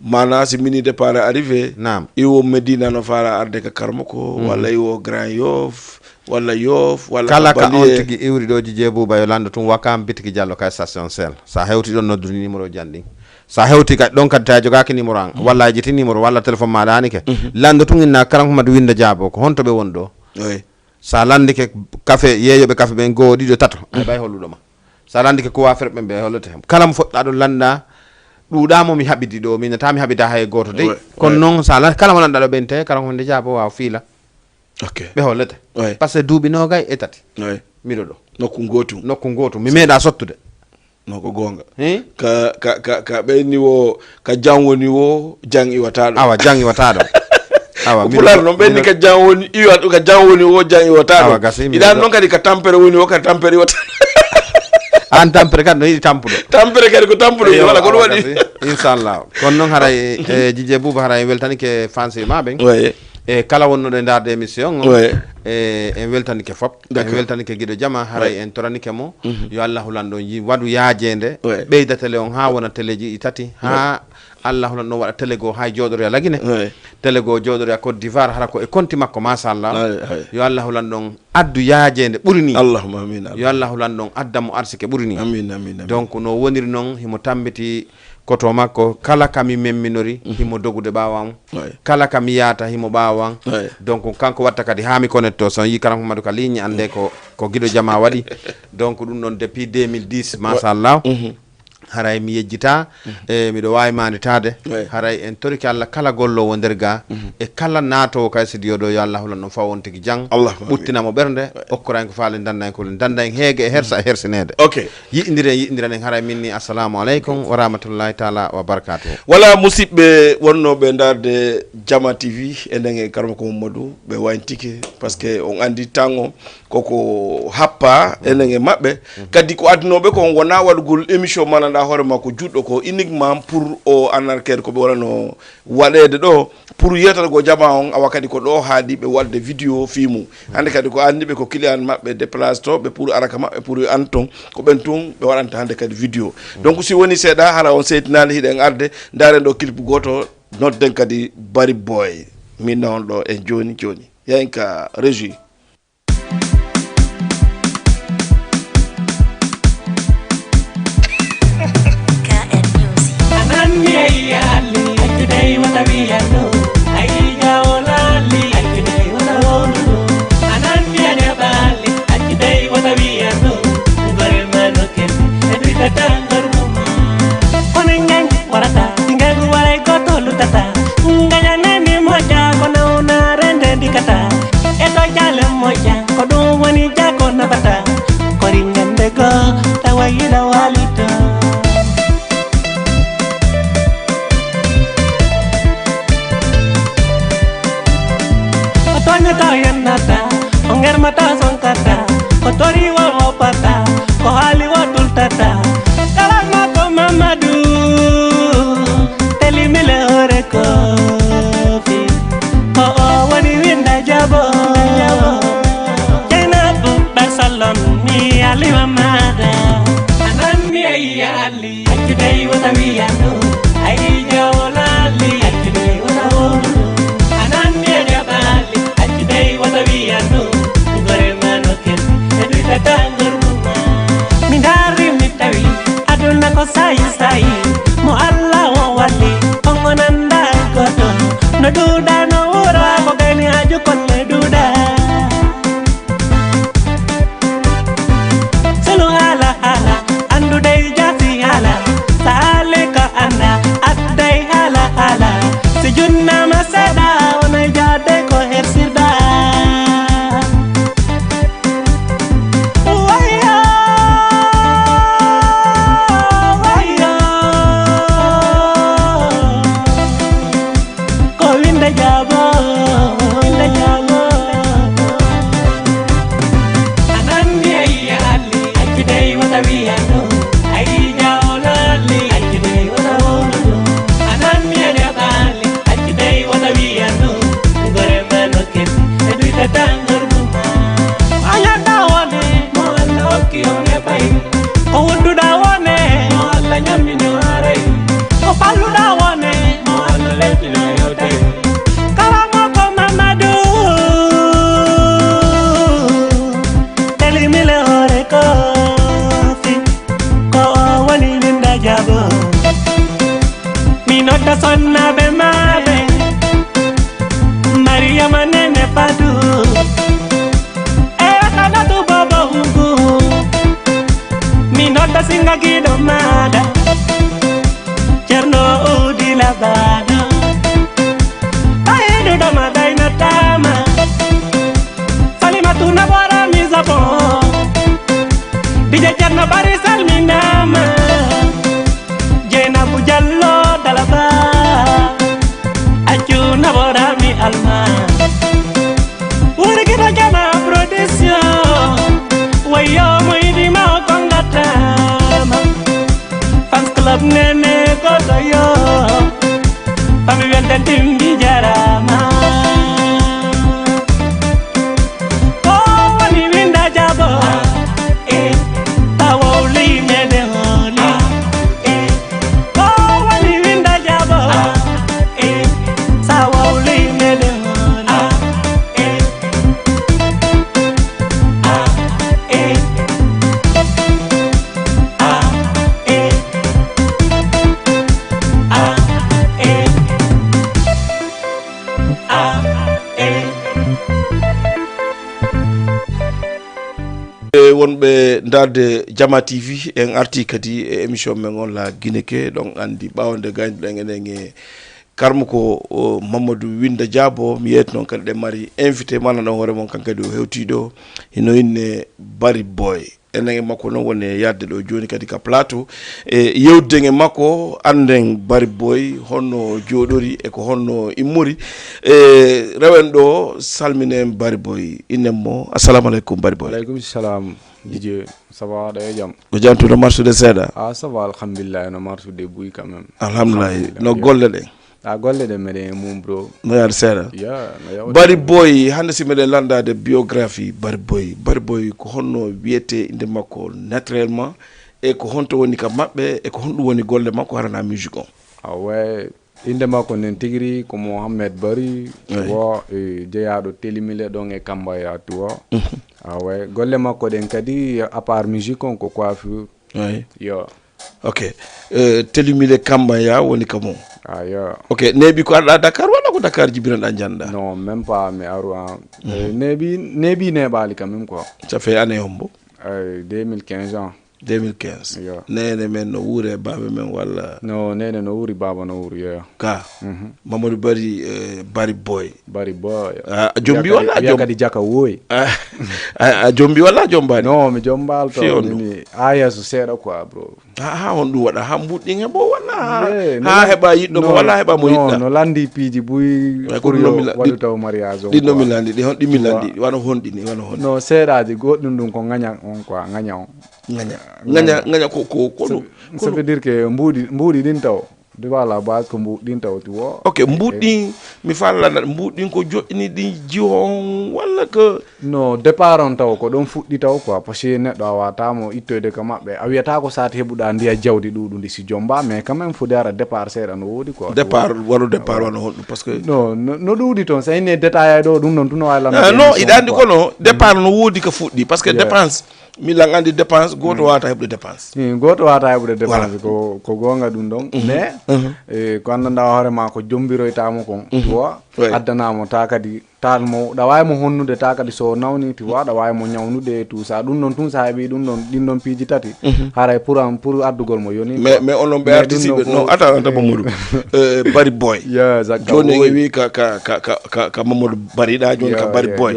Maana si mini départ et arrivée. Naam. Iwo Medina no fara arde ka Karmo ko, walla iwo Grand Yoff, walla Yoff, walla kala ka on tigi iwri ɗo Jije Buuba yo lanndo tun Wakam bitiki Jallo ka station sel. Sa hewti ɗon noddudi numéro jan ɗin. Sa hewti ka ɗon kadi ta jogaaki numéro an, walla a jiti numéro, walla téléphone ma ɗaanike. Lanndo tun inna Karam Hammadou winnda jaabo ko honto ɓe won ɗo. Sa lanndike kafe, yeeyoɓe kafe ɓen goo, ɗiɗo, tato, a heɓay holluɗo ma. Sa lanndike coiffeur ɓen ɓe hollete. Kala mo foɗɗa ɗon lannda, ɗuuɗa mo mi haɓidi ɗo, mi nata mi haɓida hay gooto dey. Kono noon sa lan-, kala mo lanɗa ɗo ɓen te, Karam Hammadou jaabo waaw fiila. Ɓe hollete. Parce que duuɓi noogay e tati. Miɗo ɗo. Nokku ngootu. Nokku ngootu. Mi meeɗa sottude. No ko goonga. Ka, ka, ka, ka ɓeyni wo, ka jan woni wo, jan iwataɗo. Awa, jan iwataɗo. Awa, ko Pulaar noon ɓeyni ka jan woni iwa, ka jan woni wo, jan iwataɗo. Awa, gasi, mi iɗan noon kadi ka tampere woni wo, ka tampere iwataɗo. An tampere kadi no yiɗi tampuɗo. Tampere kadi ko tampuɗo, wala ko ɗum waɗi. Inchallah. Kono noon haray, e, Jije Buuba haray weltanike fansi ma ɓen. E kala wonnoɗo e ndaarde émission o, e, en weltanike fop. En weltanike giɗo jama, haray en toranike mo. Yo Allah hulan ɗon yi-, waɗu yaajeende, ɓeyda télé on haa wona téléji ɗi tati, haa Allah hulan ɗon waɗa télé goo haa jooɗoroya Lagine. Télé goo jooɗoroya Côte d'Ivoire, hara ko e konti makko, machallah. Yo Allah hulan ɗon addu yaajeende ɓuri ni. Allahumma amin, amin. Yo Allah hulan ɗon adda mo arsike ɓuri ni. Amin, amin, amin. Donc, no woniri noon, himo tambiti koto makko, kala ka mi memminori, himo dogude ɓaawo am. Kala ka mi yaata, himo ɓaawo am. Donc, kanko watta kadi haa mi connecto, so yi Karam Hammadou ka ligne, annde ko, ko giɗo jama waɗi. Donc, ɗum ɗon depuis deux mille dix, machallah. Haray mi yejjita, e miɗo waawi maanditaade. Haray en torike Allah kala golloowo nder ga, e kala naatoowo kay studio ɗo, yo Allah hulan ɗon fawo on tigi jang. Ɓuttina mo ɓernde, okkora en ko faali, dannda en ko, dannda en heege e hersa e hersineede. Ok. Yiɗindiren, yiɗindiren en, haray min ni, assalamu aleykum wa rahmatullahi taala wa barakatuhu. Wala musidɓe wonnooɓe ndaarde Jama T V, enen e Karamoko Mamadou, ɓe wayntike, parce que on anndi tan o koko happa enen e maɓɓe. Kadi ko adunooɓe kon wona waɗugol émission mananɗa hoore makko juɗɗo ko uniquement pour o anarkede ko ɓe wonano waɗeede ɗo, pour yewtata ko jama on, awa kadi ko ɗo haadi ɓe waɗde vidéo fii mum. Hannde kadi ko anndi ɓe ko client maɓɓe déplace to ɓe pour araka maɓɓe pour yo an ton, ko ɓen tun ɓe waɗanta hannde kadi vidéo. Donc si woni seeɗa hara on seytinaali hiɗen arde, ndaaren ɗo clip gooto, nodden kadi Bari Boy. Min na on ɗo en jooni jooni. Yahen ka régie. Kono ñaŋ warata, si ngagu waray goto lutata. Ngañanani moƴƴa, ko nawna rende ndikata. E to jaale moƴƴa, ko ɗum woni jako nafata. Kori ñande go, tawa yiɗa walito. Ya alli, accu dey wota wiyan ɗum. Ay jawo laalli, accu dey wota wowlu ɗum. Anan mi e jaɓa alli, accu dey wota wiyan ɗum. Gore ma no ken, e duita tangor muma. Mi dari mi tawi, aduna ko sayi sayi. Mo Allah o walli, on o nanda goto. No duda no wura, ko gani aju kolle duda. Selu haala haala, anndude e jaasi haala. Saale ko annda, adday haala haala. Si junnama seeɗa, wona e jaade ko hersirda. Wayo, wayo. Ko winde jaabo, winde jaabo. Anan mi ayya alli, accu dey wota wiyan ɗum. Ayi jawo laalli, accu dey wota wowlu ɗum. Anan mi ayya alli, accu dey wota wiyan ɗum. Gore ma no kesi, e duita tangor muma. Ayanda wone, mo Allah okki on e fayi. Ko wonduɗa wone, mo Allah ñammino haray. Ko falluɗa wone, mo Allah lekkino yewtay. Kala mo ko Mamadou, elimile hoore koofi, ko o woni winda jaabo. Mi nodda sonnaaɓe maaɓe, Mariyama Nene Fadu. E Asanatu Bobo Hugu. Mi nodda singa giɗo maɗa. Cerno Udi Labado. Tahidu dama daina tama. Salimatu Nabora mi Japon. Dije Cerno Bari salminama. Jenabu Jallo Dalaba. Accu naɓoraami alma. Wurgino jama production. Wayo mo yiɗi ma o kongatama. Fans club Nene Godo yo. Fami welde timbi jarama. Ko woni winda jabo. Eh, tawo limede honi. Eh, ko woni winda jabo. Eh, tawo limede honi. Eh, eh, eh, eh. E wonɓe ndaarde Jama T V, en arti kadi e émission men on La Guinée ke, ɗon anndi ɓaawo nde gaynoɗen enen e karmoko o Mamadou Winda Diabo, mi yeeto noon kadi ɗe mari invité mana ɗon hoore mon, kan kadi o hewtiiɗo hino inne Bari Boy. Enen e makko noon woni e yahde ɗo jooni kadi ka plateau. E yewtiden e makko, annden Bari Boy honno jooɗori e ko honno immori. E rewen ɗo, salminen Bari Boy, innen mo, assalamu aleykum Bari Boy. Aleykum salam, Didier. Ça va, aɗa e jam? Ko jam, tuuno marsude seeɗa? Ah, ça va, alhamdulillah, no marsude buy quand même. Alhamdulillah. Alhamdulillah, no yeah. Golle ɗen? A golle ɗe meɗen e mum, bro. No yaade seeɗa. Ya, no yawta. Bari Boy, hannde si meɗen landaade biographie Bari Boy, Bari Boy ko honno wiyete innde makko naturellement, e ko honto woni ka maɓɓe, e ko honɗum woni golle makko harana musique on? Ah ouais, innde makko nden tigiri ko Mohamed Bari, tu vois, e jeyaaɗo Telimile ɗon e Kambaya, tu vois. Mhm. Ah ouais, golle makko ɗen kadi, à part musique on, ko coiffure. Oui. Yo. Ok. Eh, Telimile Kambaya woni ka mum. Ah, yo. Ok, neeɓi ko arɗa Dakar walla ko Dakar jibinoɗa njanɗa? Non, même pas, mi aru an. Mhm. Eh, neeɓi, neeɓi neeɓaali quand même quoi. Ça fait année hombo? Eh, deux mille quinze ans. Deux mille quinze. Yo. Nene men no wuuri e baaba men walla? No, nene no wuuri, baaba no wuuri, yo. Ka? Mhm. Mamadou Bari, eh, Bari Boy. Bari Boy. A, a jombi walla a jom- kadi jaka woy. A, a, a jombi walla a jombaani? Non, mi jombaali to. Fiyo ndu. Mini, a yeeso seeɗa quoi, bro. Ha, ha, honɗum waɗa? Ha mbuɗɗin heɓo walla ha, eh, no ha lan-, heɓa yiɗɗo mo no, walla heɓa mo no, yiɗɗa? No landi piiji buy. Ay, ko pour ɗum no yo mi la-, waɗu ɗi-, taw mariage on ɗin no quoi. Mi landi, ɗi hon-, ɗi mi landi, wano honɗini, wano honɗini. No, seeɗaaji goɗɗum ɗum ko ŋaña on quoi, ŋaña on. Ŋaña. Ŋaña, ŋaña ko, ko, ko ɗum, ko ça veut dire que mbuuɗi, mbuuɗi ɗin taw. Duba la base ko mbuɗɗin taw ti wo. Ok, mbuɗɗin mi fallana mbuɗɗin ko joɗɗini ɗin jiwo on walla ko. No, départ on taw ko ɗon fuɗɗi taw quoi, parce que neɗɗo a watamo ittoyde ka maɓɓe, a wiyata ko sati heɓuɗa ndiya jawdi ɗuɗundi si jomba, mais quand même fude ara départ seeɗa no woodi quoi. Départ wano départ wano honɗum parce que. No, no, no ɗuuɗi toon, so inni détail ay ɗo ɗum noon tun no wawi lannde. Ah, non, iɗa andi kono départ no woodi ka fuɗɗi parce que dépense. Milan andi dépense goto wata heɓde dépense. Goto wata heɓde dépense ko ko gonga ɗum ɗon. Mais eh, ko anndanɗa hoore ma ko jombiroytamo kon, tu vois. Addanamo ta kadi tal mo ɗa wawi mo honnude ta kadi so nawni, tu vois, ɗa wawi mo ñawnude e tout ça. Ɗum ɗon tun sa heɓi ɗum ɗon ɗin ɗon piiji tati, haray pour an pour addugol mo yoni. Mais mais onon ɓe artiste ɓe non, ata ata Mamadou. Bari Boy. Joni en wi ka ka ka ka ka Mamadou Bariɗa joni ka Bari Boy.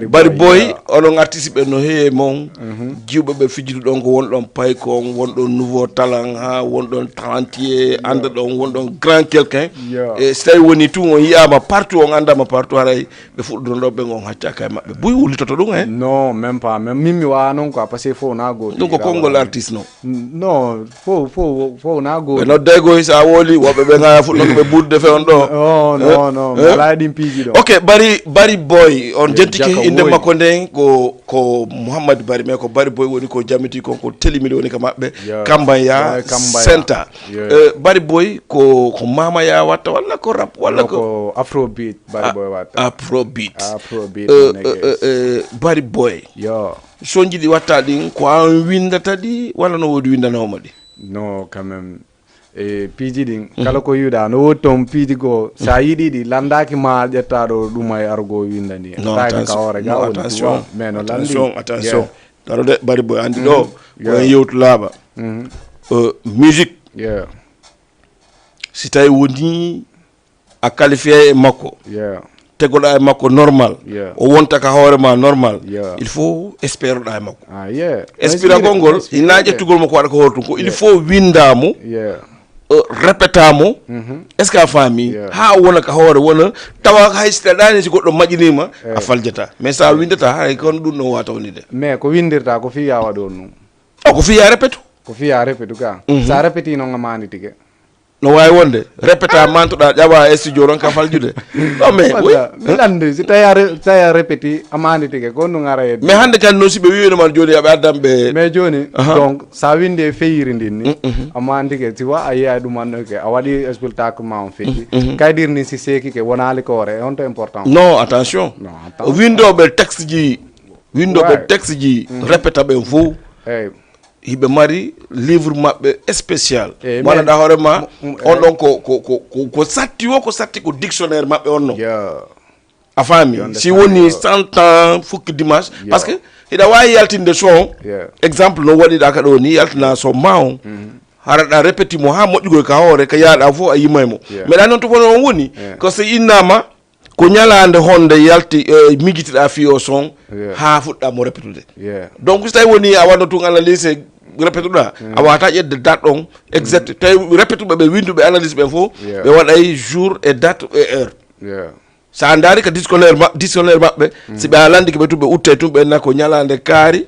Bari Boy. Onon artiste ɓe no heewi mon jiwɓe ɓe fijidu ɗon ko won ɗon payko on, won ɗon nouveau talent ha won ɗon talentueux, anda ɗon won ɗon grand quelqu'un. E so tawi woni tun on yiyama partout, on andama partout, haray ɓe fuɗɗuno ɗon ɓen on haccaka e maɓɓe buy wullitoto ɗum he. Non, même pas, même min mi wawa noon quoi, parce que fof na goto. Ɗum ko konngol artiste non. Non, fof fof fof na goto. Ɓe nodday goy sa woli woɓɓe ɓe gaya fuɗɗoto ɓe budde fe on ɗo. Oh non non, ala ɗin piiji ɗo. Ok, Bari Bari Boy on jettiki inde makko nden ko ko Mouhammad Bari, mais ko Bari Boy woni ko jamiti kon ko teli miɗo woni ka maɓɓe. Kambaya Senta. Bari Boy ko ko mama ya watta walla ko rap walla ko. Ko afrobeat Bari Boy watta. Afrobeat. Afrobeat. Bari Boy. Yo. Sonji ɗi watta ɗin ko an windata ɗi walla no wodi windanoma ɗi? No, quand même. E piiji ɗin kala ko yiɗa no woodi toon piiji goo sa yiɗi ɗi landaki ma ƴetta ɗo ɗuma e argo windani en. Taki ka hoore ga woni tu vois, mais no landi. Attention attention. Taro de Bari Boy andi ɗo ko en yewtu laaɓa. Musique si tawi woni a qualifié e makko, tegoɗa e makko normal, o wonta ka hoore ma normal, il faut espéroɗa e makko. Espiragol ngol hina ƴettugol mo ko waɗa ko hoore tun ko il faut windamo, répétamo. Est ce que a faami? Ha wona ka hoore wona tawa hay si taɗani si goɗɗo maƴinima a faljata, mais sa windata hay kono ɗum no wata wonide. Mais ko windirta ko fiya waɗon ɗum? O ko fiya répétu. Ko fiya répétu ka sa répéti noon a mani tike. No wawi wonde répéta mantoɗa ƴawa e studio ronka faljude. Non mais oui. Miɗa andi si tawi a re- tawi a répéti a mandi tigi ko ɗum ara hedde. Mais hande kan noon si ɓe wiwino man joni aɓe addan ɓe. Mais joni donc sa windi e feyiri ndin ni a mandi ke tu vois a yiya ɗum annoke a waɗi spectacle ma on feƴƴi kaydir ni si seeki ke wonali ko ore on to important. Non attention. Windoɓe texte ji windoɓe texte ji répéta ɓen fof. Eyyi. Hiɓe mari livre maɓɓe spécial. Mo anndanɗa hoore ma on ɗon ko ko ko ko ko satti o ko satti ko dictionnaire maɓɓe on non. A faami si woni cent ans fukki dimanche parce que hiɗa wawi yaltinde son exemple no waɗiɗa ka ɗo ni yaltina son ma on haraɗa répéti mo ha moƴƴugol ka hoore ka yaɗa fof a yimay mo meɗa noon to fono on woni ko so innama ko ñalaande honde yalti e mijitiɗa fii o son haa fuɗɗa mo répétude donc so tawi woni a wanno tun analyse répétuɗa a wata ƴedde date on exact tawi répétuɓe ɓe winduɓe analyse ɓe fof ɓe waɗay jour e date e heure so a ndaari ka dictionnaire ma dictionnaire maɓɓe si ɓe a landike ɓe tun ɓe uttay tun ɓe na ko ñalaande kaari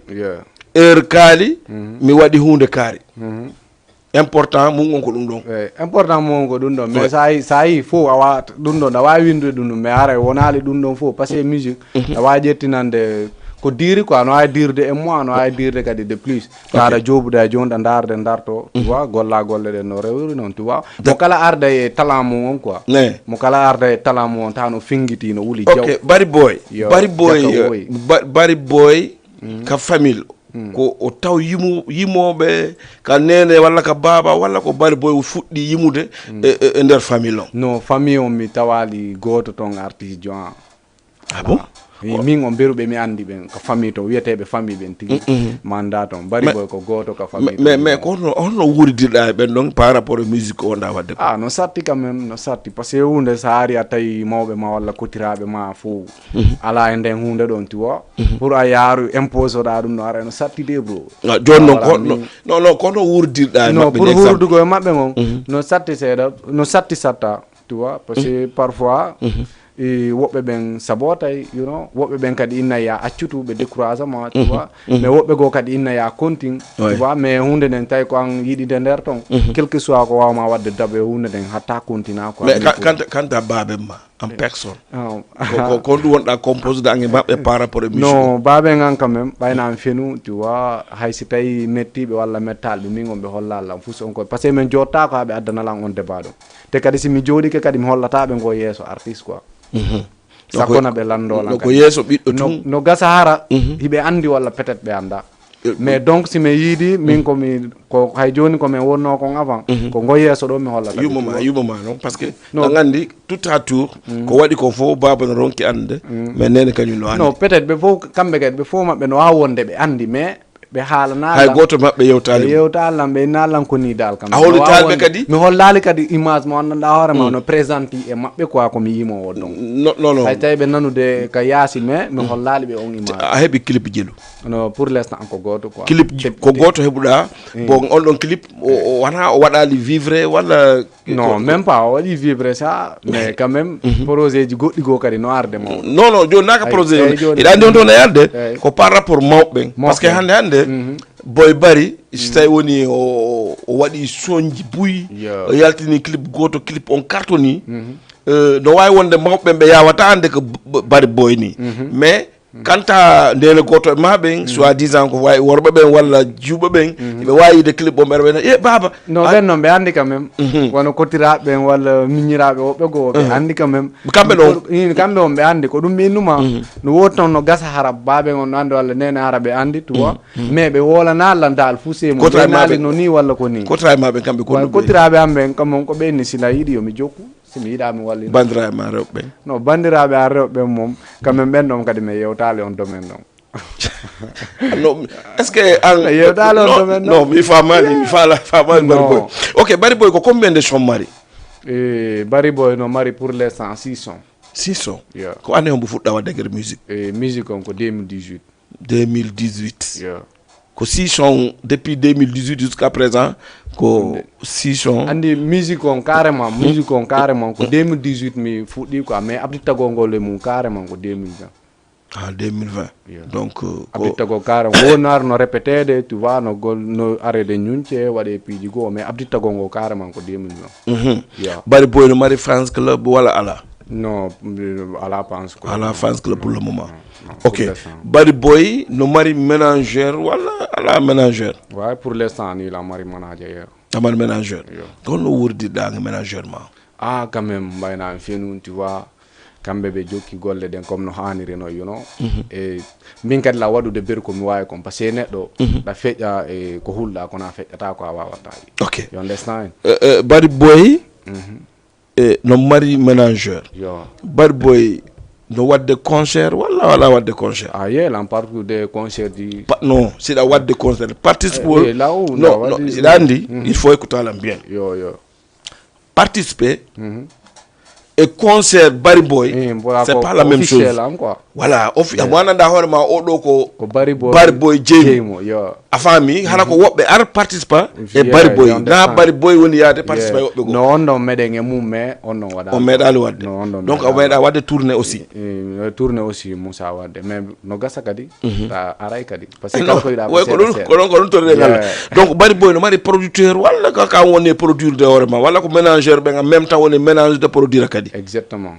heure kaali mi waɗi hunde kaari important mum on ko ɗum ɗon. Eyi, important mum on ko ɗum ɗon mais sa yi sa yi fof a wawata ɗum ɗon a wawi windude ɗum ɗum mais haray wonali ɗum ɗon fof parce que musique a wawi ƴettinande ko diri quoi no wawi dirde e mois no wawi dirde kadi de plus tawa aɗa jobude a joni ɗa darde darto tu vois golla golle ɗen no rewri noon tu vois mo kala arda e talent mum on quoi mo kala arda e talent mum on tawa no fingiti no wuli jaw ok bari boy bari boy bari boy ka famille ko o taw yimo yimooɓe ka nene walla ka baaba walla ko bari boy o fuɗɗi yimude e e- e nder famille on no famille on mi tawali gooto toon artijo an ah bon Wi- min o mberuɓe mi andi ɓen ko famille toon wiyeteɓe famille ɓen tigi manda toon bari boy ko gooto ka famille mais mais ko honno honno wuuridirɗa e ɓen ɗon par rapport e musique ko wonɗa wadde ko ah no satti quand même no satti parce que hunde sa ari a tawi mawɓe ma walla kotiraɓe ma fof ala e nden hunde ɗon tu vois pour a yaaru imposoɗa ɗum no ara no satti de bro ah, joni noon ko honno non non ko honno wuurdirɗa e non maɓɓe pour exemple hurdugo e maɓɓe mon no satti seeɗa no satti satta tu vois parce que parfois E woɓɓe ɓen sabotay, you know, woɓɓe ɓen kadi inna ya accutu ɓe découragement, tu vois. Mais woɓɓe goo kadi inna ya continue, tu vois. Mais hunde nden tawi ko an yiɗide nder ton, quel que soit ko wawma wadde dabe hunde nden hatta continue quoi. Mais kanta baaben ma en personne, ko kon ɗum wonɗa composé ange maɓɓe par rapport e musique? Non, baaben an quand même ɓayna an fenu, tu vois, hay si tawi mettiɓe walla mettaali ɓe min on ɓe holla lan fus on koye, parce que min jottako ha ɓe addana lan on débat ɗo. Te kadi si mi jooɗike kadi mi hollata ɓe ngo yeeso artiste quoi. Sakkona ɓe lanndo lan ko yeeso ɓiɗɗo tun. No gasa hara hiɓe anndi walla peut-être ɓe annda. Mais donc si mi yiidi min ko mi ko hay jooni ko min wonno kon avant, ko ngo yeeso ɗo mi hollata ɓe. Yumma ma, yumma ma non, parce que an anndi tout à tour ko waɗi ko fof baaba no ronki annde. Mais nene kañum no anndi. Non, peut-être ɓe fof kamɓe kadi ɓe fof maɓɓe no waawi wonde ɓe anndi mais ɓe haalana hay goto maɓɓe yewtali ɓe yewtali lan ɓe inna lan ko ni dal kam a hollitali ɓe kadi? Mi hollali kadi image mo anndanɗa hoore ma no présenti e maɓɓe quoi ko mi yimo o donc non non non hay tawi ɓe nanude ka yaasi mais mi hollali ɓe on image a heɓi clip jelu? No, pour l'instant ko goto quoi. Clip ko goto heɓuɗa? Bon, on ɗon clip wona o waɗali vivre walla? Non, même pas o waɗi vivre ça mais quand même projet ji goɗɗi goo kadi no arde mawɗo. Non non, joni naka projet on hiɗa andi on toon e arde ko par rapport mawɓe ɓen, parce que hande hande Boy Bari si tawi woni o waɗi sonji buy, o yaltini clip goto, clip on cartoni. No wawi wonde mawɓe ɓen ɓe yawata ande ko Bari Boy ni mais kanta ndene goto e ma ɓen soit disant ko wawi worɓe ɓen walla jiwɓe ɓen ɓe wawi yide clip on ɓeɗa wena e baba. Non, ɓen non ɓe andi quand même. Wano kotiraɓe ɓen walla miñiraɓe woɓɓe goo ɓe andi quand même. Kamɓe ɗon kamɓe on ɓe andi ko ɗum ɓe innuma. No woodi toon no gasa hara baaben on no andi walla nene hara ɓe andi tu vois. Mais ɓe wolana lan dal fuu semo ɓe naali no ni walla ko ni. Kotiraɓe ma ɓen kamɓe ko kotiraɓe am ɓen kam on ko ɓe inni sila yiɗi yomi jokku. Si mi yiɗa mi wallina bandiraɓe ma rewɓe ɓen? No bandiraɓe an rewɓe ɓen mom quand même ɓen ɗon kadi mi yewtali on domaine ɗon. Non, est-ce que an yewtali on domaine ɗon? Non, mi famani mi fala famani bari boy. Ok, bari boy ko combien de son mari? E bari boy no mari pour l'instant six son. Six son? Ko année hombo fuɗɗa wadde gueɗe musique? E musique on ko deux mille dix-huit. Deux mille dix-huit. Ko six son depuis deux mille dix-huit jusqu'à présent. Ko six son. Andi musique on carrément musique on carrément ko deux mille dix-huit mi fuɗɗi quoi mais abdittagol ngol e mum carrément ko deux mille vingt. Ah, deux mille vingt. Donc abdittagol carrément wonarno répétede tu vois no gol no arede ñunce waɗe piiji goo mais abdittagol ngol carrément ko deux mille vingt. Bari boy no mari fans club wala ala? Non, ala fans club. Ala fans club pour le moment. Ok. Bari boy no mari manager wala ala manager? Ouais, pour l'instant ni la mari manager. A mari manager? Ko honno wurdiɗa e manager ma? Ah, quand même mbayna mi fenun tu vois. Kamɓe ɓe jokki golle ɗen comme no haniri no you know. E min kadi la waɗude ber ko mi wawi kon parce que neɗɗo ɗa feƴƴa e ko hulɗa kono a feƴƴata ko a wawata. Ok. You understand? Bari boy e no mari manager. Bari boy no wadde concert walla wala wadde concert? Ah, ye lan partout des concerts di. Non, siɗa wadde concert participe wol? Non non, siɗa andi il faut écouter lan bien. Yo yo. Participer e concert Bari Boy, c'est pas la même chose. Voilà, mo anndanɗa hoore ma o ɗo ko Bari Boy jeymo. A faami? Hara ko woɓɓe ara participa e Bari Boy na Bari Boy woni yaade participa e woɓɓe goo. No on ɗon meɗen e mum mais on ɗon waɗa on meeɗali wadde. Donc a meeɗa wadde tourné aussi. Tourné aussi musa wadde mais no gasa kadi ta aray kadi parce que kanko yiɗa ko ɗum ko ɗum torɗe ngal. Donc Bari Boy no mari producteur walla ka kan woni produire de hoore ma walla ko ménageur ɓen en même temps woni ménage de produire kadi? Exactement.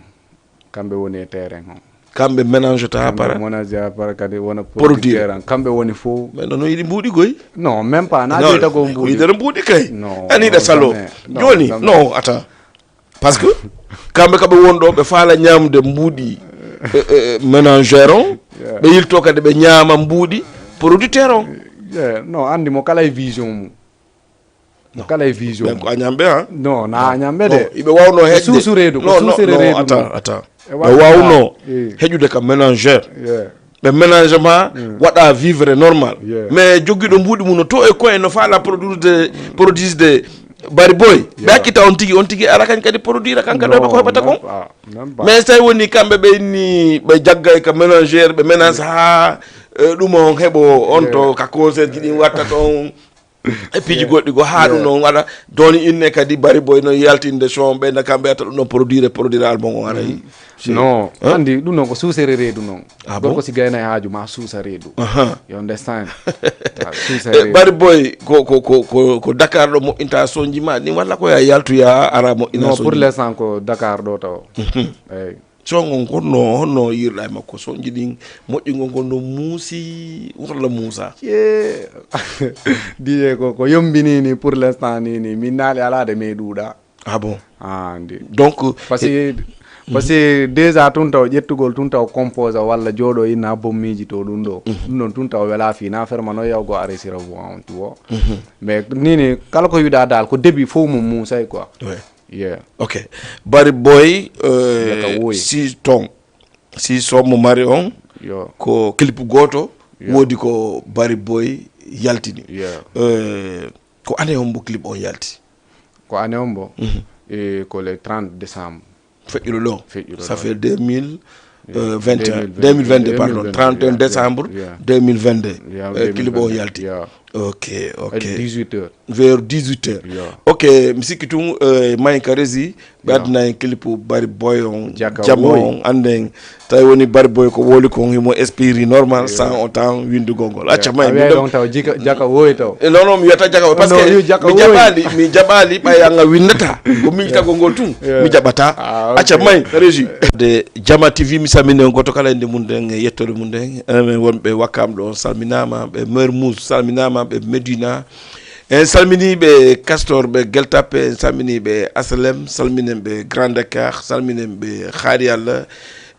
Kamɓe woni e terrain on. Kamɓe ménage ta para ménage ta para kadi wona producteur an kamɓe woni fof. Mais non yiɗi mbuuɗi goy? Non même pas na joyta go mbuuɗi yiɗere mbuuɗi kay. Aniɗa salo joni non attends. Parce que kamɓe kaɓe won ɗo ɓe faala ñamde mbuuɗi ménagère on. Ɓe yilto kadi ɓe ñaama mbuuɗi producteur on. Non andi mo kala e vision mum. Mo kala e vision mum ko añamɓe ha? Non na añamɓe de. Iɓe wawno heƴde suusu reedu ko suusu reedu. Attends attends. Ɓe wawno heƴude ka ménagère. Ɓe ménage ma waɗa vivre normal. Mais joggiɗo mbuuɗi mum no to e koye no faala produire de produise de Bari Boy ɓe accita on tigi on tigi ara kañ kadi produire kankadi hoɓe ko heɓata kon. Mais so tawi woni kamɓe ɓe inni ɓe jaggay ka ménagère ɓe ménage ha ɗum on heɓo on to ka concert ji ɗin watta ton. E piiji goɗɗi go haa ɗum noon waɗa. Doni inne kadi Bari Boy noon yaltinde son ɓe na kamɓe ata ɗum noon produire produire album on ara yi. Non, andi ɗum noon ko suusere reedu noon. Ah, gorko si gayna e haaju ma suusa reedu. You understand? Suusa reedu. Bari Boy ko ko ko ko ko Dakar ɗo moƴƴinta sonji ma ɗin walla ko ya yaltu ya ara moƴƴina sonji? Non, pour l'instant ko Dakar ɗo taw. Eyi. Songon ko no honno yirɗa e makko sonji ɗin moƴƴingol ngol no muusi walla muusa? Ye diye ko ko yombini ni pour l'instant ni ni min naali alaade me ɗuuɗa. Ah bon? Ah, ndi. Donc parce que parce que déjà tun taw ƴettugol tun taw composa walla jooɗo inna bommiji to ɗum ɗo ɗum ɗon tun taw wela fi na ferma no yawgo aresira vo on tu wo. Mais nini kala ko wiɗa dal ko début fof mum musay quoi. Ouais. Yeah. Ok. Bari Boy euh, Yaka woyi. Si ton si son mo mari on Yo. Ko clip goto wodi ko Bari Boy yaltini. Yeah. Euh, ko année hombo clip on yalti? Ko année hombo? E ko le trente décembre. Feƴƴuɗo ɗo? Feƴƴuɗo Ça ɗo. Fait deux mille vingt et un. Deux mille vingt et un, Pardon, trente et un décembre Yeah. Deux mille vingt-deux. Yeah, Euh, clip o deux mille vingt-deux, yalti. Yeah. Ok, ok. Dix-huit heures. Vers dix-huit heures. Yeah. Ok, mi sikki tun euh, mayi ka régie ɓe addana en clip Bari Boy on Jaka jama woyi. On annden tawi woni Bari Boy ko woli kon himo expiri normal sans autant winndugol ngol acca mayi Awi ɗon taw jika jaka woyi taw. E non non mi wiyata jaka parce No, que yo jaka mi woyi. Jaɓaali mi jaɓaali ɓay anga winnata ko miijitagol ngol tun Yeah. Mi jaɓata Ah, ok. Acca mayi régie de Jama T V mi salmini on goto kala inde mum nden e yettoode mum nden enen wonɓe Wakkam ɗo salminama ɓe Mermoz salminama ɓe Medina En salmini ɓe Castor ɓe Gueltappe en salmini ɓe Asalem salminen ɓe Grand Dakar salminen ɓe Xaari Allah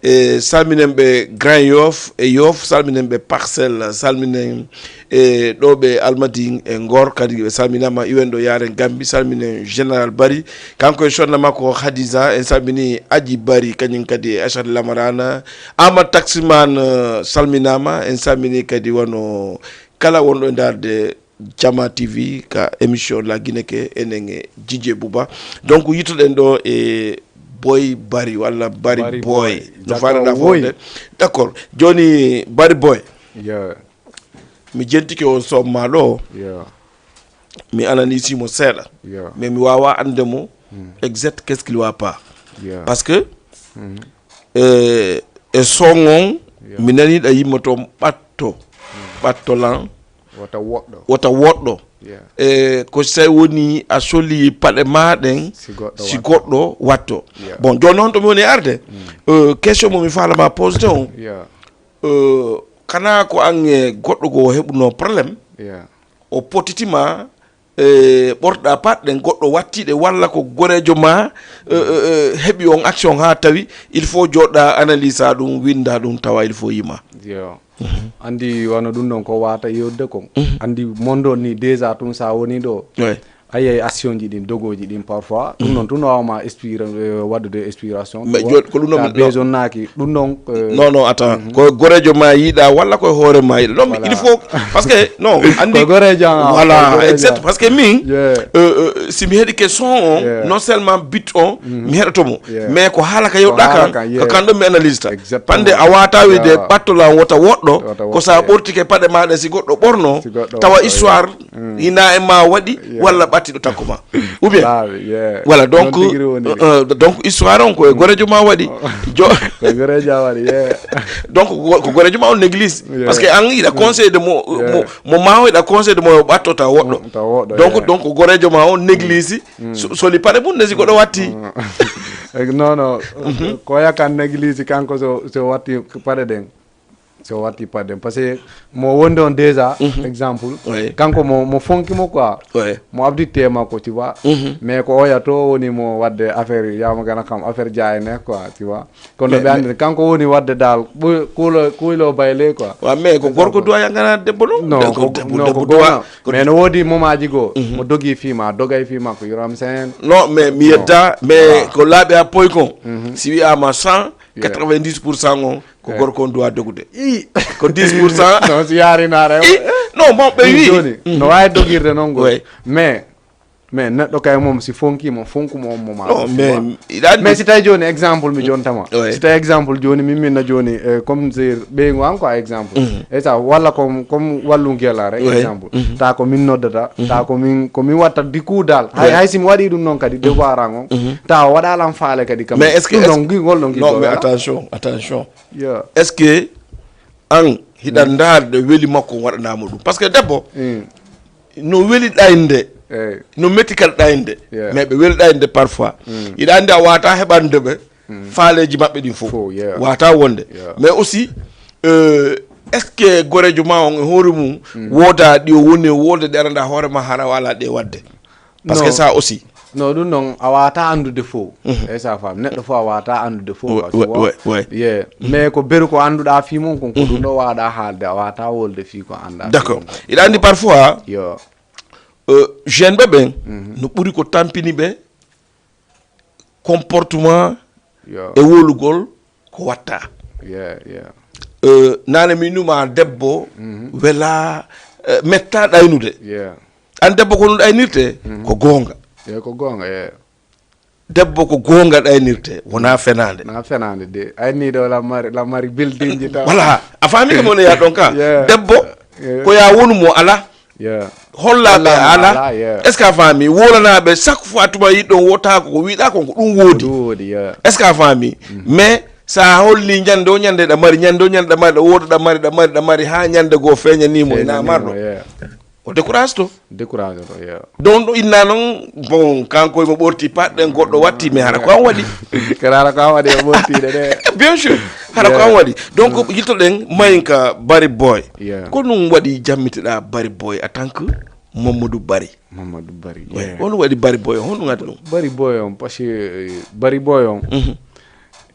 e salminen ɓe Grand Yoff e Yoff salminen ɓe Parcelles salminen e ɗo ɓe Almadin e Ngor kadi ɓe salminama iwen ɗo yaren Gambi salminen Général Bari kanko e sonna makko Khadija en salmini Aji Bari kañum kadi e Achat Lamarana Amat Taximan eh, salminama en salmini kadi wano kala wonɗo e darde Jama T V ka émission La Guinée ke enen e Didier Bouba donc yittoɗen ɗo e Boy Bari walla Bari Bari Boy Boy. No Jaka faɗaɗa woy. Fofde d'accord joni Bari Boy Yeah. Mi jentike on somma ɗo Yeah. Mi anani simo seeɗa Yeah. Mais mi wawa ande mo exact qu'est-ce qu'il va pas Yeah. Parce que e e son on mi naniɗa yimma toon ɓatto ɓatto lan Wota woɗɗo. Wota woɗɗo Yeah. e ko si tawi woni a soli paɗe ma ɗen Si goɗɗo si watto. Goɗɗo watto Yeah. Bon joni noon to mi woni arde euh, question mo mi faalama posde on Yeah. euh, kana ko an e goɗɗo goo heɓuno problème Yeah. O potitima e ɓorɗa paɗɗen goɗɗo wattiɗe walla ko gorejo ma euh, euh, euh, heɓi on action ha tawi il faut joɗɗa analysa ɗum winda ɗum tawa il faut yima Yo. Andi wano ɗum ɗon ko wata yewde kon. Andi mondo ni déjà tun sa woni ɗo. Ouais. A yiyay action ji ɗin dogoji ɗin parfois ɗum noon tun wawama expire euh, waɗude expiration. Mais joni ko ɗum noon mi- Besonnaki ɗum noon. Non non attends ko gorejo ma yiɗa walla ko hoore ma yiɗa non il faut parce que non andi Ko gorejo an, Voilà ko gorejo exact an. Parce que min Yeah. euh, euh, si mi heɗike son on Yeah. Non seulement bit on mi heɗoto mo Yeah. Mais ko haala ka yewɗa haala kan kan, Ko yeah. Kan ɗon mi analyse ta Exactement. Pande a wata wide Yeah. Ɓattola wota woɗɗo Wota Ko sa woɗɗo, ɓortike paɗe maɗa si goɗɗo ɓorno Si goɗɗo Tawa ɓorno, histoire Hina e ma waɗi Walla ɓattiɗo takko ma Ou bien Laawi, yeah. Voilà donc Noon tigi woni. Euh, donc histoire on ko e gorejo ma waɗi jo Ko gorejo a waɗi yeah. Donc ko ko gorejo ma on néglige Yeah. Parce que an yiɗa conseil de mo Yeah. mo mo ma yiɗa conseil de mo o ɓatto ta woɗɗo Ta woɗɗo, Donc yeah. Donc gorejo ma on néglige so- Soli paɗe mum nesi goɗo watti Eh, non non ko yakan néglige kanko so so watti paɗe ɗen so watti paɗe ɗen parce que mo wondi on déjà exemple Oui. Kanko mo mo fonki mo quoi Ouais. Mo abditte makko tu vois Mhm. Mais ko oya to woni mo wadde affaire yama gana kam affaire jayene quoi tu vois Kono ɓe anndi kanko woni wadde dal kulo kulo bayle quoi. Wa mais ko gorko duwa yangana debbo ɗo. Non ko debbo non ko debbo duwa. Gona mais no woodi momaji goo mo dogi fima dogay fima ko yuram sen. Non mais mi yedda mais ko laaɓi ha poy kon si wiyama cent quatre-vingt-dix pour cent on ko gorko on duwa dogude. I ko dix pour cent. Non si yarinaare. I non bon ɓe wi joni no wawi dogirde noon goo mais Mais neɗɗo kay moom, si fonki mo, fonku mo on moment. Non, mais iɗa anndi. Mais si tawi jooni exemple mi jontama. Ouais. Si tawi exemple jooni, min, min na jooni, eh, comme si ɓeyngu an quoi exemple. Mhm. E ça, walla comme, comme wallu ngela rek, ouais, exemple. Mhm. Ta ko min noddata, mhm, ta ko min, ko min watta di coup dal. Hay, ouais, hay si mi waɗi ɗum noon kadi, devoir an on. Mhm. Ta o waɗa lan faale kadi kam. Mais est-ce que, ɗum noon, gi-, ngol ɗon non, giggol mais wala? Attention, attention. Yeah. Est-ce que an hiɗa, mm, ndaarde weli makko on waɗanaa mo ɗum? Parce que debbo, mm, no weli ɗaynde, eey, no metti kala ɗaynde, yeah, mais ɓe weli ɗaynde parfois. Mm. Iɗa anndi a waata heɓande ɓe, mm, faaleeji maɓɓe ɗin fof. Fof, yeah. Waata wonde. Yeah. Mais aussi, euh, est-ce que goreejo ma on e hoore mum, mm, wooda ɗi o woni e wooda ɗi aranɗa hoore ma hara wala ɗe waɗde? Parce que non, ça aussi. Non, ɗum noon a waata anndude fof. Mhm. E ça femme, neɗɗo fof a waata anndude fof. Ouais, parce que ouais, ouais, ouais. Yeah. Mhm. Mais ko beru ko annduɗa fii mum kon, ko, mhm, ɗum ɗo waɗa haalde, a waata wolde fii ko annda. D'accord. Iɗa anndi parfois, yo, euh, jeune ɓe ɓen, mhm, no ɓuri ko tampini ɓe comportement, yo, e wolugol ko watta. Yeah, yeah. Euh, nane mi numa debbo, mhm, wela, euh, metta ɗaynude. Yeah. An debbo ko ɗum ɗaynirte, mhm, ko goonga. Yeah, ko goonga, yeah. Debbo ko goonga ɗaynirte, wona fenaande. Na fenaande de. Ayniiɗo lammari, lammari building ji taw. Voilà. A faami ko mo ne ya ɗon ka? Yeah. Debbo, yeah, ko ya wonu mo ala. Yeah. Holla ɓe a ala. Ala, yeah. Est-ce que a faami? Wolana ɓe chaque fois tuma yiɗɗon wota ko, ko wiɗa kon ko ɗum woodi. Ɗum woodi, yeah. Est-ce que a faami? Mm. Mais sa holli ñande o ñande ɗa mari, ñande o ñande ɗa mari, ɗa wooda ɗa mari, ɗa mari, ɗa mari, ha ñande goo feeñani mo ina marɗo. Yeah. O décourage to. Décourage to, yeah. Donc ɗo inna noon, bon, kanko imo ɓorti paɗɗen goɗɗo watti, mais hara ko an waɗi. Kala hara ko an waɗi e ɓortiɗe ɗe. Bien sûr, hara ko an waɗi. Donc, mm, yiltoɗen mayin ka Bari Boy. Yeah. Ko ɗum waɗi jammitiɗa Bari Boy en tant que Mamadou Bari? Mamadou Bari, ouais, yeah. Ko ɗum waɗi Bari Boy, honɗum addi ɗum? Bari Boy on, parce que, euh, Bari Boy on, mhm,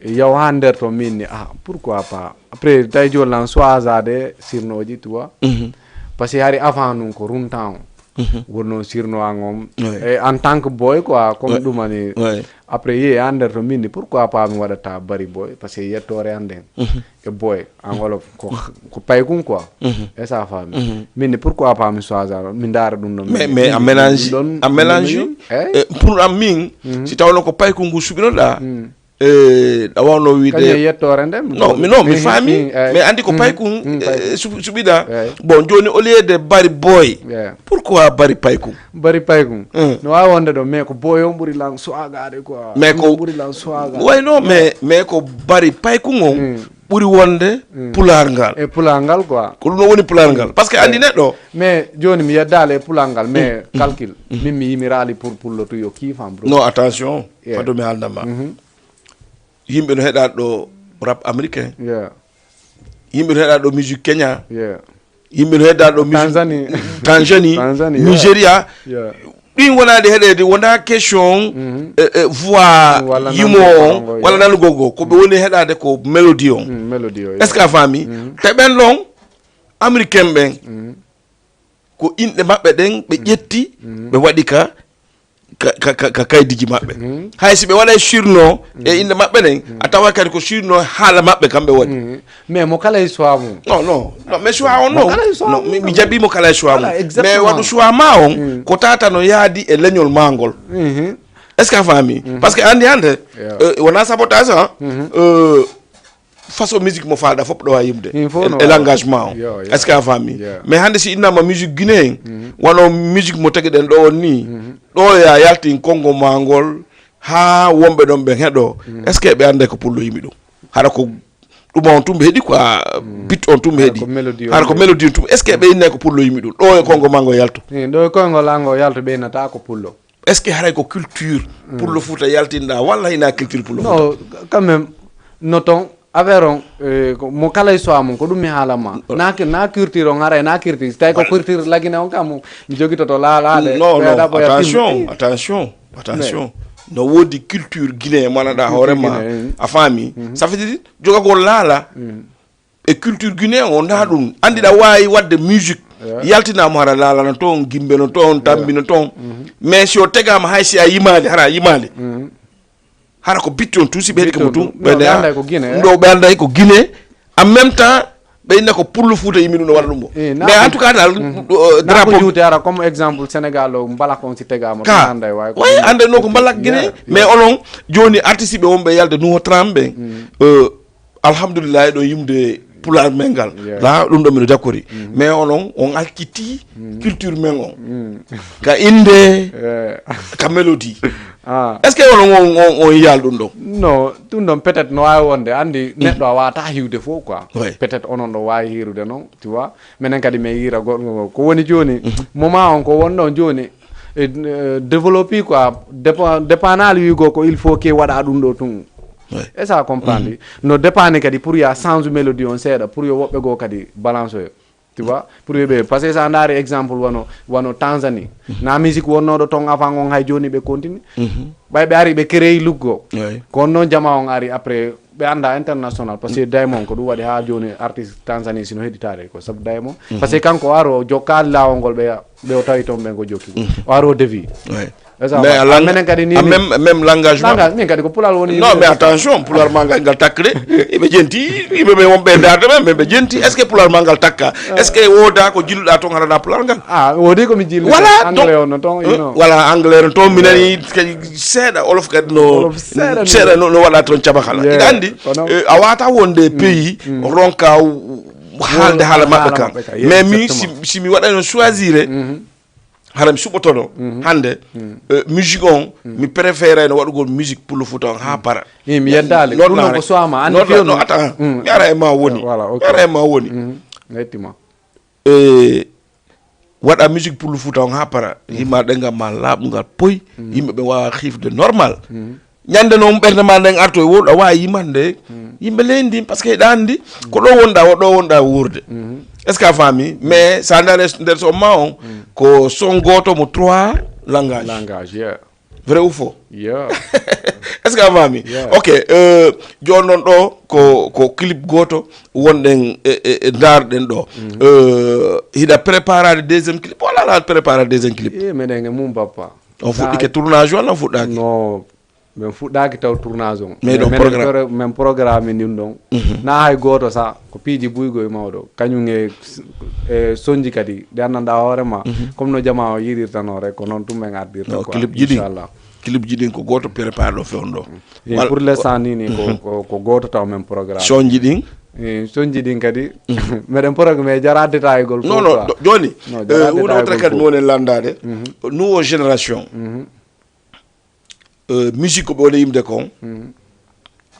yaw ha nder to min ni, ah, pourquoi pas? Après, tawi jooni lan choisade sirnoji, tu vois. Mhm. Parce que hari avant nun ko runtan on. Mhm. Wonno sirno an on. Ouais. Et en tant que boy, quoi, comme, ouais, ɗumani. Ouais. Après, ye, ha nder to min ni, pourquoi pas mi waɗata Bari Boy? Parce que yettore an nden. Mhm. E boy, en wolof, ko, ko paykun, quoi. Mhm. E ça femme. Mhm. Min ni, pourquoi pas mi choisir, mi ndaara ɗum ɗon, mais, min mais a mélange, ɗum ɗon, a mélange, ɗum ɗon, eh? Eh, pour am min, mhm, si tawno ko paykun ngu suɓinoɗa, mm, eh, a wawno wiide kañum e yettoore nde, non, mi, non, mi, mi faami, mi, eh, mais andi ko, mm, paykun, mm, eh, paykun. Su-, suɓiɗa. Eh. Bon, joni, au lieu de Bari Boy, yeah, pourquoi Bari Paykun? Bari Paykun. Mm. No wawi wonde ɗo, mais ko Boy on ɓuri lan suwagaade quoi. Mais ko ɓuri lan suwagaade. Way, non, mais, mais ko Bari Paykun on, mm, ɓuri wonde, mm, pulaar ngal. E pulaar ngal quoi. Ko ɗum ɗo woni pulaar ngal. Mm. Parce que andi, eh, neɗɗo. Mais joni mi yeddaali e pulaar ngal, mais, mm, mm, calcul. Mm. Min mi yimiraali pour pullo tu yo kiifam, bro. Non, attention. Yeah. Fado mi haalna ma. Mhm. Yimɓe no heɗa ɗo rap américain. Yeah. Yimɓe no heɗa ɗo musique Kenya. Yeah. Yimɓe no heɗa ɗo musique Tanzanie. Tanzanie, Tanzanie, yeah. Nigeria. Yeah. Ɗin wonade heɗede, wona question, mhm, eh, eh, voix walla yimo nanugol on, ngo, walla, yeah, nanugol ngo. Ko ɓe woni heɗade ko mélodie on. Mm, mélodie o, yeah. Est-ce que a faami? Mhm. Te ɓen ɗon, américain ɓen, mhm, ko inɗe maɓɓe ɗen ɓe, mm, ƴetti, mm, ɓe waɗi ka, ka, ka, ka, ka kaydiji maɓɓe. Mm. Hay si ɓe waɗay surno e, mm, inɗe maɓɓe ɗen, mm, a tawa kadi ko surno haala maɓɓe kamɓe waɗi. Mm. Mais mo kala e choix mum. Non, non, non, mais choix on, mo non. Kala e choix mum. Non, mi, mi jaɓi mo kala e choix mum. Voilà, exactement. Mais waɗu choix ma on, mm, ko tata no yaadi e leñol ma ngol. Mhm. Est-ce que a faami? Mhm. Parce que andi hande, yeah, euh, wona sabotage, hein? Mhm. Euh, façon musique mo faalɗa fof ɗo wawi yimde. Ɗin fof e, no e wawi. Langage ma o. Yo, yo. Est-ce que a faami? Yo. Mais hande si innama musique guinéen, mhm, wano musique mo tagi ɗen ɗo on ni, mhm, ɗo ya yaltin kongo ma ngol, ha wonɓe ɗon ɓen heɗo. Mhm. Est-ce que ɓe anda ko pullo yimi ɗum? Hara ko ɗum on tum ɓe heɗi quoi, mhm, beat on tum ɓe heɗi. Hara ko mélodie on. Hara ko mélodie on tum. Est-ce que ɓe innay ko pullo yimi ɗum? Ɗo e kongo ma ngo yalto. Eh, ɗo e kongo la ngo yalto ɓe innata ko pullo. Est-ce que haray ko culture, mm, pullo Fuuta yaltinɗa walla hina culture pullo Fuuta? Non, quand même, no ton, affaire on, eh, ko, mo kala e choix mum, ko ɗum mi haala ma. Mm. Na cu-, na culture on haray, na culture. Si tawi ko culture Lagine on kam, mi jogitoto laalaade. Non, non, attention, attention, attention. Mais no woodi culture Guinée, manaɗa hoore ma, culture Guinée, mm, a faami? Mhm. Ça veut dire, jogagol laala. Mm. E culture guinéen o, nda ɗum. Andiɗa waawi waɗde musique. Yeah. Yaltinama hara laalano toon, gimbe no toon, tambi no toon. Mhm. Mais si o tegama hay si a yimaali, hara a yimaali. Mhm. Hara ko bitti on tuusi ɓe heɗi mo tum. Ɓe anday ko Guinée, eh? Ɗo ɓe anday ko Guinée. En même temps, Ɓe inna ko pullo Fuuta yimɓe ɗum no waɗa ɗum o. Mais en tout cas dal, drapeau juute ara comme exemple Sénégal o, mbalak on si tegama ka anda way ko way ande no ko mbalak gine. Mais onon joni artiste ɓe wonɓe yalde nuho tram ɓe, alhamdulillah ɗo yimde pular men ngal la ɗum ɗo miɗo jakkori. Mais onon on alkiti culture men on ka inde ka mélodie. Est-ce que onon on yiyal ɗum ɗon? Non, ɗum ɗon peut-être no wawi wonde, andi neɗɗo a wata hiwde fof quoi. Peut-être onon ɗo wawi hirude noon, tu vois. Minen kadi min yira goɗɗo ko woni joni, moment on ko wonɗon joni e développé quoi, dépendal wigo ko il faut que waɗa ɗum ɗo tun. Est-ce que a comprendre? No dépendre kadi pour ya change mélodie on seeɗa pour yo woɓɓe goo kadi balance oyo. Tu vois, pour ɓe parce que sa ndaari exemple wano wano Tanzanie, na musique wonnoɗo ton avant on hay joni ɓe continue. Ɓay ɓe ari ɓe créé luggo, ko on noon jama on ari après ɓe anda international parce que diamond ko ɗum waɗi ha joni artiste Tanzanie sino heɗitade ko sabu diamond parce que kanko o aro jokkali lawol ngol ɓe ɓe o tawi toon ɓen ko jokki o aro devi. Menen kadi ni même langage ma min kadi ko pulal woni non mais attention pulal ma ngal ngal takkude. Iɓe jenti iɓe ɓe wonɓe darde ɓe ɓe jenti est ce que pulal ma ngal takka? Est ce que woda ko jilluɗa toon haɗana pulal ngal? A woodi komi jilli voilà anglais on no toon you know. Voilà anglais no toon mi nani kadi seeɗa olof kadi no seeɗa no waɗa toon cabakala iɗa andi. A wata wonde pays ronka haalde haala maɓɓe kan. Mais mi simi waɗano choisire hara mi suɓotono hande musique on mi préférayno waɗugol musique pullo fuuta on ha para. Mi yeddali ɗum noon ko sowama andi non non attends mi ara e ma woni mi ara e ma woni. Ettima. Waɗa musique pullo fuuta on ha para hima ɗengal ma laaɓugal poy. Yimɓe ɓe wawa xiifde normal. Ñande noon ɓernde ma nden arto e woɗa wawi yimande yimɓe leydi ndin parce que eɗa andi ko ɗo wonɗa o ɗo wonɗa wuurde. Est ce que a faami mais sa ndare nder son ma on ko son goto mo trois langage. Langage yeah. Vrai ou faux? Yeah. Est ce que a faami? Yeah. Ok. Joni noon ɗo ko ko clip goto wonɗen e ndaruɗen ɗo. Hiɗa préparade deuxième clip wala ala préparade deuxième clip? E meɗen e mum bappa. On fuɗɗike tournage walla on fuɗɗaki? Non. Min fuɗɗaki taw tournage on mais ɗon programme min programme ɗum ɗon na hay goto sa ko piiji buygo e mawɗo kañum e e sonji kadi ɗi anndanɗa hoorema comme no jama o yiɗirtano rek ko noon tum en ardirta quoi clip ji ɗin inchallah. Clip ji ɗin ko goto préparé ɗo fewndo pour l'instant ni ni ko ko goto taw men programme sonji ɗin. Sonji ɗin kadi meɗen programme e jara détail gol non non joni wuɗotre kadi mi woni landade nouveau génération. Musique ko ɓe woni yimde kon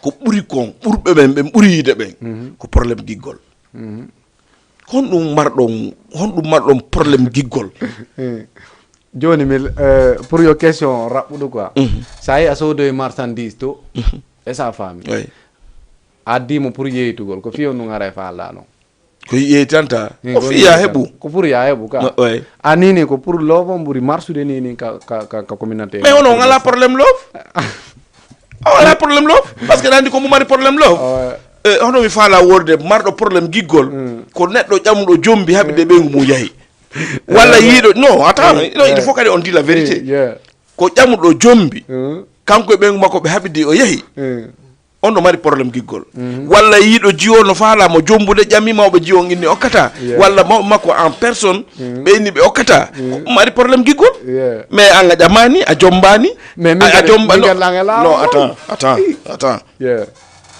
ko ɓuri kon ɓurɓe ɓen ɓen ɓuri yiide ɓen ko problème giggol. Honɗum marɗon honɗum marɗon problème giggol? Joni mi pour yo question raɓɓuɗo quoi sa yi a sodoye marchandise to e sa faami a addimo pour yeytugol ko fiyo ndun ara e faalɗa ɗon? Ko yeytanta ko fi ya heɓu ko pour ya heɓu ka a nini ko pour love on ɓuri marsude nini ka ka ka communauté mais on on ala problème love. On ala problème love parce que nandi ko mo mari problème love. Hono mi faala worde marɗo problème giggol ko neɗɗo ƴamuɗo jombi haɓide ɓeygu mum yahi walla yiiɗo non attends non il faut kadi on dit la vérité. Ko ƴamuɗo jombi kanko e ɓeygu makko ɓe haɓidi o yahi. On no mari problème giggol walla yiiɗo jiwo no faala mo jombude ƴami mawɓe jiwo inni okkata walla mawɓe makko en personne ɓe inni ɓe okkata. Mari problème giggol mais an a ƴamani a jombani a jomba non attends attends attends.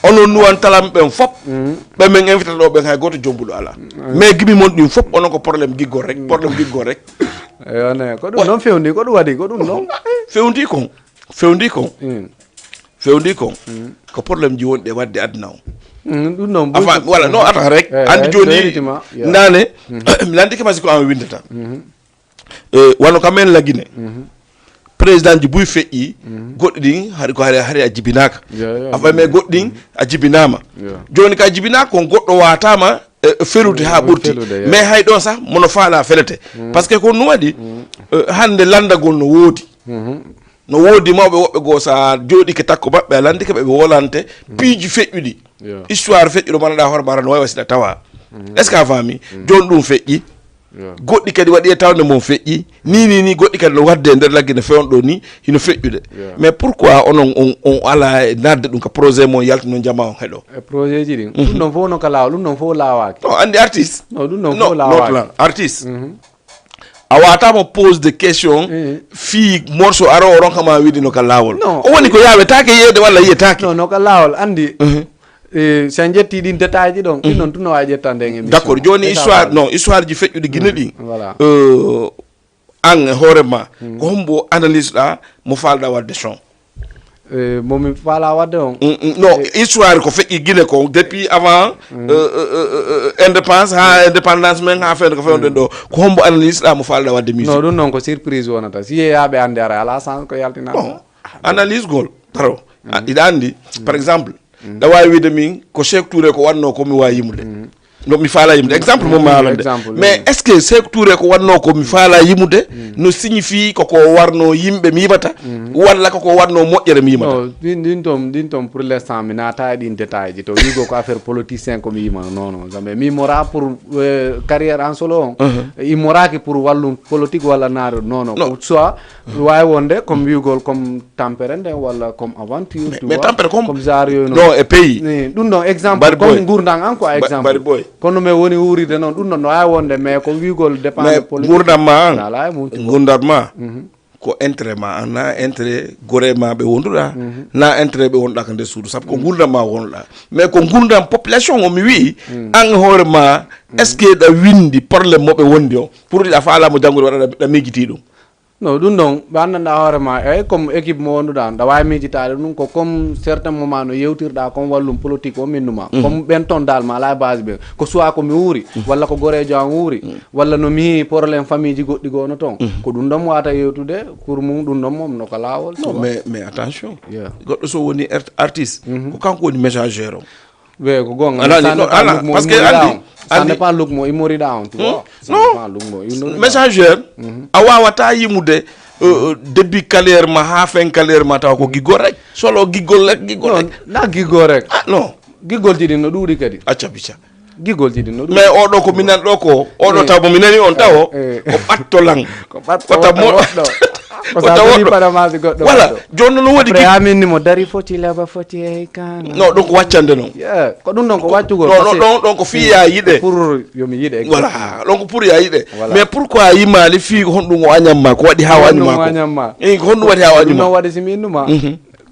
Onon nuwan talam ɓen fop ɓe min invitata ɗo ɓen hay goto jombuɗo ala mais gimi mon ɗin fop onon ko problème giggol rek problème giggol rek. Eyone ko ɗum noon fewndi ko ɗum waɗi ko ɗum noon. Fewndi kon fewndi kon fewndi kon ko problème ji wonɗi e wadde aduna o. Ɗum noon voilà non attends rek andi joni ndane mi landike masi ko an windata. Wano ka men lagine président ji buy feƴƴi goɗɗi ɗin hari ko hari hari a jibinaka. Afa mais goɗɗi ɗin a jibinama joni ka jibinaka kon goɗɗo watama felude ha ɓurti mais hay ɗon sah mono faala felete. Parce que ko ɗum waɗi hande landagol no woodi. No woodi mawɓe woɓɓe goo sa jooɗike takko maɓɓe a landike ɓe ɓe wolante piiji feƴƴuɗi. Histoire feƴƴuɗo manaɗa hoore maɗa no wawi wasina tawa est ce que a faami? Joni ɗum feƴƴi. Goɗɗi kadi waɗi e tawde mon feƴƴi ni ni ni, goɗɗi kadi no waɗde e nder lagge no fewndo ɗo ni, hino feƴƴude. Mais pourquoi onon on on ala e nadde ɗum ka projet mon, yaltino jama on heɗo? E projet ji ɗin ɗum ɗon fof no ka laawol, ɗum ɗon fof laawaaki. Non, andi artiste. Non, ɗum ɗon fof laawaaki. Artiste, a watama pose de question. Fii morceau aro o ronka ma wiide no ka laawol. O woni ko yawetake yeede walla yiyetake? Non, no ka laawol, andi. Eh, si en ƴetti ɗin détail ji ɗon, ɗin ɗon tun no wawi ƴettande en émission. D'accord, joni histoire, non, histoire ji feƴƴude Guinée ɗi. Voilà. Euh, an e hoore ma, ko hombo analyse ɗa mo falɗa wadde son? Eh, mo mi faala wadde on? Mm, mm, non, histoire ko feƴƴi Guinée ko depuis avant, euh, euh, euh, euh, indépendance ha indépendance men ha fewde ko fewden ɗo, ko hombo analyse ɗa mo falɗa wadde musique? Non, ɗum noon ko surprise wonata. Si yeeyaɓe ande ara ala chance ko yaltinata. Bon, analyse gol taro. Iɗa andi, par exemple, ɗa wawi wiide min ko Cheikh Touré ko wanno ko mi wawi yimude. No mi faala yimude. Exemple mo mi haalande. Mais est-ce que Cheikh Touré ko wanno ko mi faala yimude no signifie ko ko warno yimɓe mi yimata, walla ko ko wanno moƴƴere mi yimata? Non, ɗin ɗin ton ɗin ton pour l'instant mi naata e ɗin détail ji, to wigo ko affaire politicien ko mi yima. Non, non, jamais mi mora pour, euh, carrière en solo on. Immoraki pour wallum politique walla naare, non, non. Soit wawi wonde comme wiugol comme tampere nden walla comme aventure, mais tampere comme, comme genre yooyu non e pays. Ɗum ɗon exemple comme gurdam an quoi, exemple. Kono mi woni wuuride noon, ɗum ɗon no wawi wonde, mais ko wiugol dépend de politique. Gurdam ma an, ala e mum gurdam ma ko intérêt ma an, na intérêt gore ma ɓe wonduɗa, na intérêt ɓe wonɗa ka nder suudu, sabu ko gurdam ma wonɗa. Mais ko gurdam population o mi wi, an e hoore ma, est-ce que ɗa windi problème moɓe wondi o pour ɗa faalamo janngude waɗa ɗa miijiti ɗum? Non, ɗum ɗon ɓe anndanɗa hoore ma, eyi, comme équipe mo wonduɗa on, ɗa wawi miijitaade ɗum ko comme certain moment no yewtirɗa comme wallum politique o minnuma comme ɓen ton dal ma ala e base ɓen, ko soit ko mi wuuri, walla ko goreejo an wuuri, walla no mi problème famille ji goɗɗi goo no ton. Ko ɗum ɗon mi wata yewtude pour mum, ɗum ɗon mom no ko laawol. Non, mais mais attention, goɗɗo so woni artiste, ko kanko woni messager o. We ko gonga. Ala ni, non, ala, parce que andi, ça dépend look mo immoriɗa on, tu vois. Non, messager, a wawata yimude début carrière ma ha fin carrière ma tawa ko giggol rek. Solo giggol rek, giggol rek. Na giggol rek. Ah non, giggolji ɗin no ɗuuɗi kadi. Acca bicca. Giggolji ɗin no ɗuuɗi. Mais oɗo ko minan ɗo ko oɗo taw mo minani on tawo o ɓatto lan. Ko ɓatto woɗɗo. Ko sa woni paɗa masi goɗɗo. Voilà. Joni no woodi. Après amin ni mo dari foti laba foti e kan. No ɗum ko waccande non. Ko ɗum ɗon ko waccugol. Ɗon ɗon ko fiya yiɗe pour yomi yiɗe. Voilà. Ɗon ko pour ya yiɗe. Mais pourquoi yimali fi ko honɗum o añamma ko waɗi ha wañuma ko? Eyi, ko honɗum waɗi ha wañuma? Ɗum waɗi si mi innuma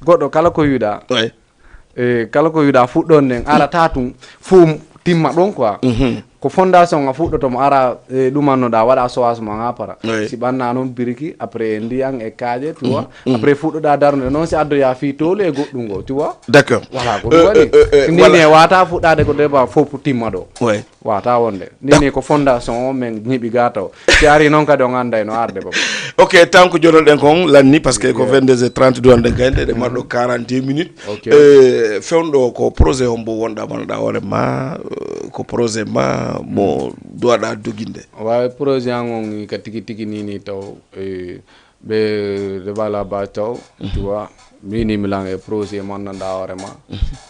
goɗɗo kala ko wiɗa. E kala ko wiɗa fuɗɗon nden arata tun fof timma ɗon quoi. Ko fondation a fuɗɗoto mo ara e ɗumannoɗa waɗa sowas ma ha para. Si ɓanna noon biriki après e ndiyan e kaaƴe tu vois. Après fuɗɗoɗa darnude noon si addoya fii towlu e goɗɗum ngo tu vois. D'accord. Voilà ko ɗum waɗi. Nini e wata fuɗɗade ko deba fof timma ɗo. Wata wonde nini ko fondation o min ñiɓi ga taw. Si ari noon kadi on anday no arde baba. Ok, tan ko joɗoɗen kon lanni parce que ko vingt-deux heures trente duwanɗen kayde ɗe marɗo quarante-deux minutes. Ok. Fewndo ko projet hombo wonɗa wonɗa hoore ma? Ko projet ma mo duwaɗa doginde? Wawi projet an on ka tigi tigi nini taw ɓe revela ba taw tu vois. Mini mi lan e projet mo anndanɗa hoore ma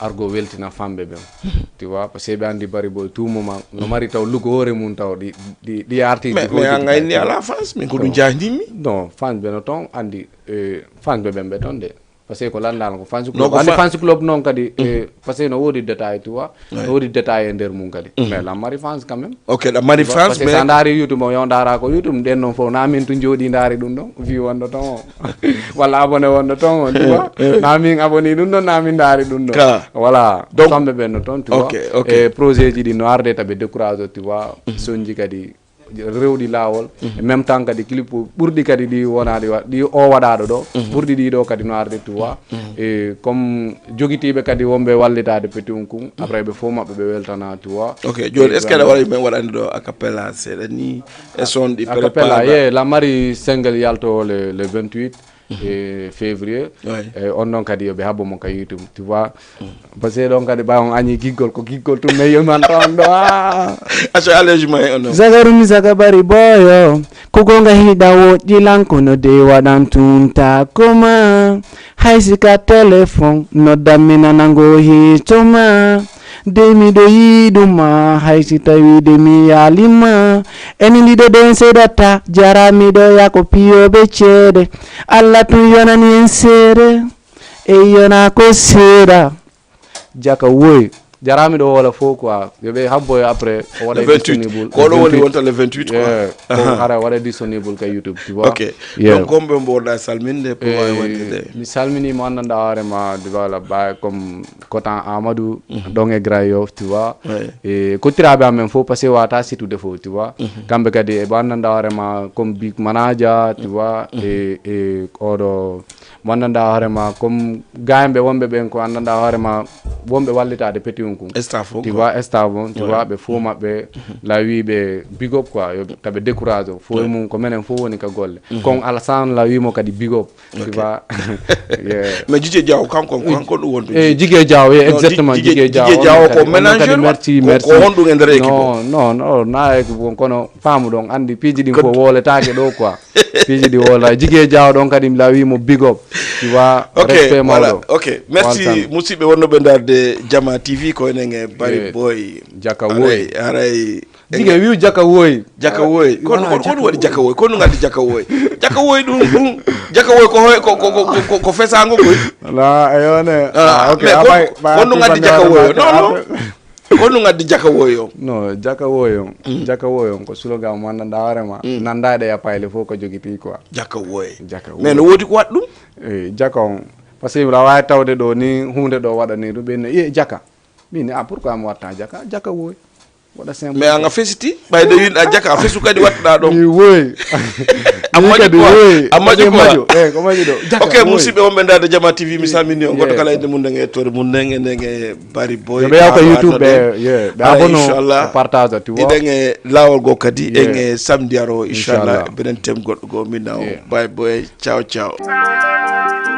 argo weltina famɓe ɓen. Tu vois parce que ɓe andi bari boy tout moment no mari taw lugo hoore mum taw ɗi ɗi ɗi artiste. Mais an gayni ala fans min ko ɗum jahdimmi. Non, fans ɓe no ton andi. Fans ɓe ɓen ɓe ton de parce que ko landal ko fans club andi fans club noon kadi. Parce que no woodi détail tu vois. No woodi détail e nder mum kadi mais lan mari fans quand même. Ok, ɗa mari fans mais sa ndaari youtube o yo ndaara ko youtube ɗen noon fof na min tun jooɗi ndaari ɗum ɗon vi wonɗo ton o walla abonné wonɗo ton o tu vois. Na min abonné ɗum ɗon na min ndaari ɗum ɗon. Voilà. Donc famɓe ɓen no ton tu vois. E projet ji ɗi no arde taɓe décourage o tu vois. Sonji kadi rewɗi laawol. E même temps kadi clip ɓurɗi kadi ɗi wonaɗi wa- ɗi o waɗaɗo ɗo. Ɓurɗi ɗi ɗo kadi no arde tu vois. E comme jogitiiɓe kadi wonɓe wallitade petit un kun après ɓe fof maɓɓe ɓe weltana tu vois. Ok, joni est ce que aɗa waɗa men waɗande ɗo acapella seeɗa ni? E son ɗi acapella préparé ye la mari single yalto le le vingt-huit e février. E on ɗon kadi yoɓe habbo mo ka youtube tu vois. Parce que ɗon kadi ɓay on añi giggol ko giggol tum mais yoman ton ɗo a. Acca alejuma e on ɗon. Zagarumi zagabari boyo ko gonga hiɗa woƴƴi lan kono de waɗan tunta koma. Hay si ka téléphone noddan mi nanango hiitoma. De miɗo yiɗuma, hay si tawi de mi yaalima. Eni ɗiɗo ɗen seedata, jara miɗo yako piyoɓe ceede. Allah tun yonani en seede, e yona ko seeda. Jaka woy. Jara miɗo wola fo quoi. Yo ɓe habbo yo après, o waɗa le vingt-huit. Disponible. Ko ɗo woni wonta le vingt-huit quoi. Yeah. Ko hara waɗa disponible ka YouTube, tu vois. Ok. Yeah. Donc, homɓe mboɗa salminde pour wawi wonde de? Mi salmini mo anndanɗa hoore ma, Dibala Baye, comme Kotan Amadou, ɗon e Grand Yoff, tu vois. Ouais. E kottiraɓe amen fof, parce que wata situde fof, tu vois. Kamɓe kadi e ɓe anndanɗa hoore ma, comme Big Manager, tu vois. E, e oɗo, mo anndanɗa hoore ma, comme gayɓe wonɓe ɓen ko anndanɗa hoore ma, wonɓe wallitade petit on kun. Staff on. Tu vois, staff on, tu vois, ɓe fof maɓɓe, la wiɓe big up quoi, yo taɓe décourage o. Fof e mum ko menen fof woni ka golle. Kon Alassane la wimo kadi big up. Tu vois. Yeah. Mais Jige Diaw kanko, kanko ɗum wonto. Eh, Jige Diaw, yeah, exactement. Jige Diaw ko manager, merci, merci. Ko honɗum e nder équipe o? Non, non, non, na équipe on, kono faamu ɗon, andi piiji ɗin ko woletaake ɗo quoi. Piiji ɗi wola. Jige Diaw ɗon kadi mi la wimo big up. Tu vois, respect mawɗo. Ok, merci. Musidɓe wonnoɓe ndarde Jama T V, ko enen e Bari Boy. Jaka woy. Haray Jige wiu jaka woy. Jaka woy. Kono kono waɗi jaka woy? Kono ngaddi jaka woy? Jaka woy ɗum ɗum. Jaka woy ko hoy ko ko ko ko fesango koy. La ayone. Ah, ok. Kono ngaddi jaka woy? Non non. Kono ngaddi jaka woy o? No, jaka woy on. Jaka woy on ko slogan mo anndanɗa hoore ma. Nanda ɗe ya payle fof ko jogiti quoi. Jaka woy. Jaka woy. Mais no wodi ko waɗ ɗum? Eh, jaka on. Parce que la wawi tawde ɗo ni hunde ɗo waɗani ɗum ɓe ne, "Iye jaka." Min, ah, pourquoi mi watta jaka? Jaka woy. Waɗa simple. Mais anga fesiti, ɓayde win a jaka, a fesu kadi waɗɗa ɗon. Mi woy. A maƴu quoi. A maƴu quoi. Eh, ko maƴu ɗo. Jaka. Ok, musidɓe wonɓe ndarde Jama T V, mi salmini on goto kala inde mum nden e yettore mum nden e nden e Bari Boy. Ɓe yawta YouTube ɓe, yeah, ɓe abonne, inchallah, partage, tu vois. Iɗen e lawol go kadi en e samedi aro inchallah. Benen tem goɗɗo go min naw. Bye boy, ciao ciao.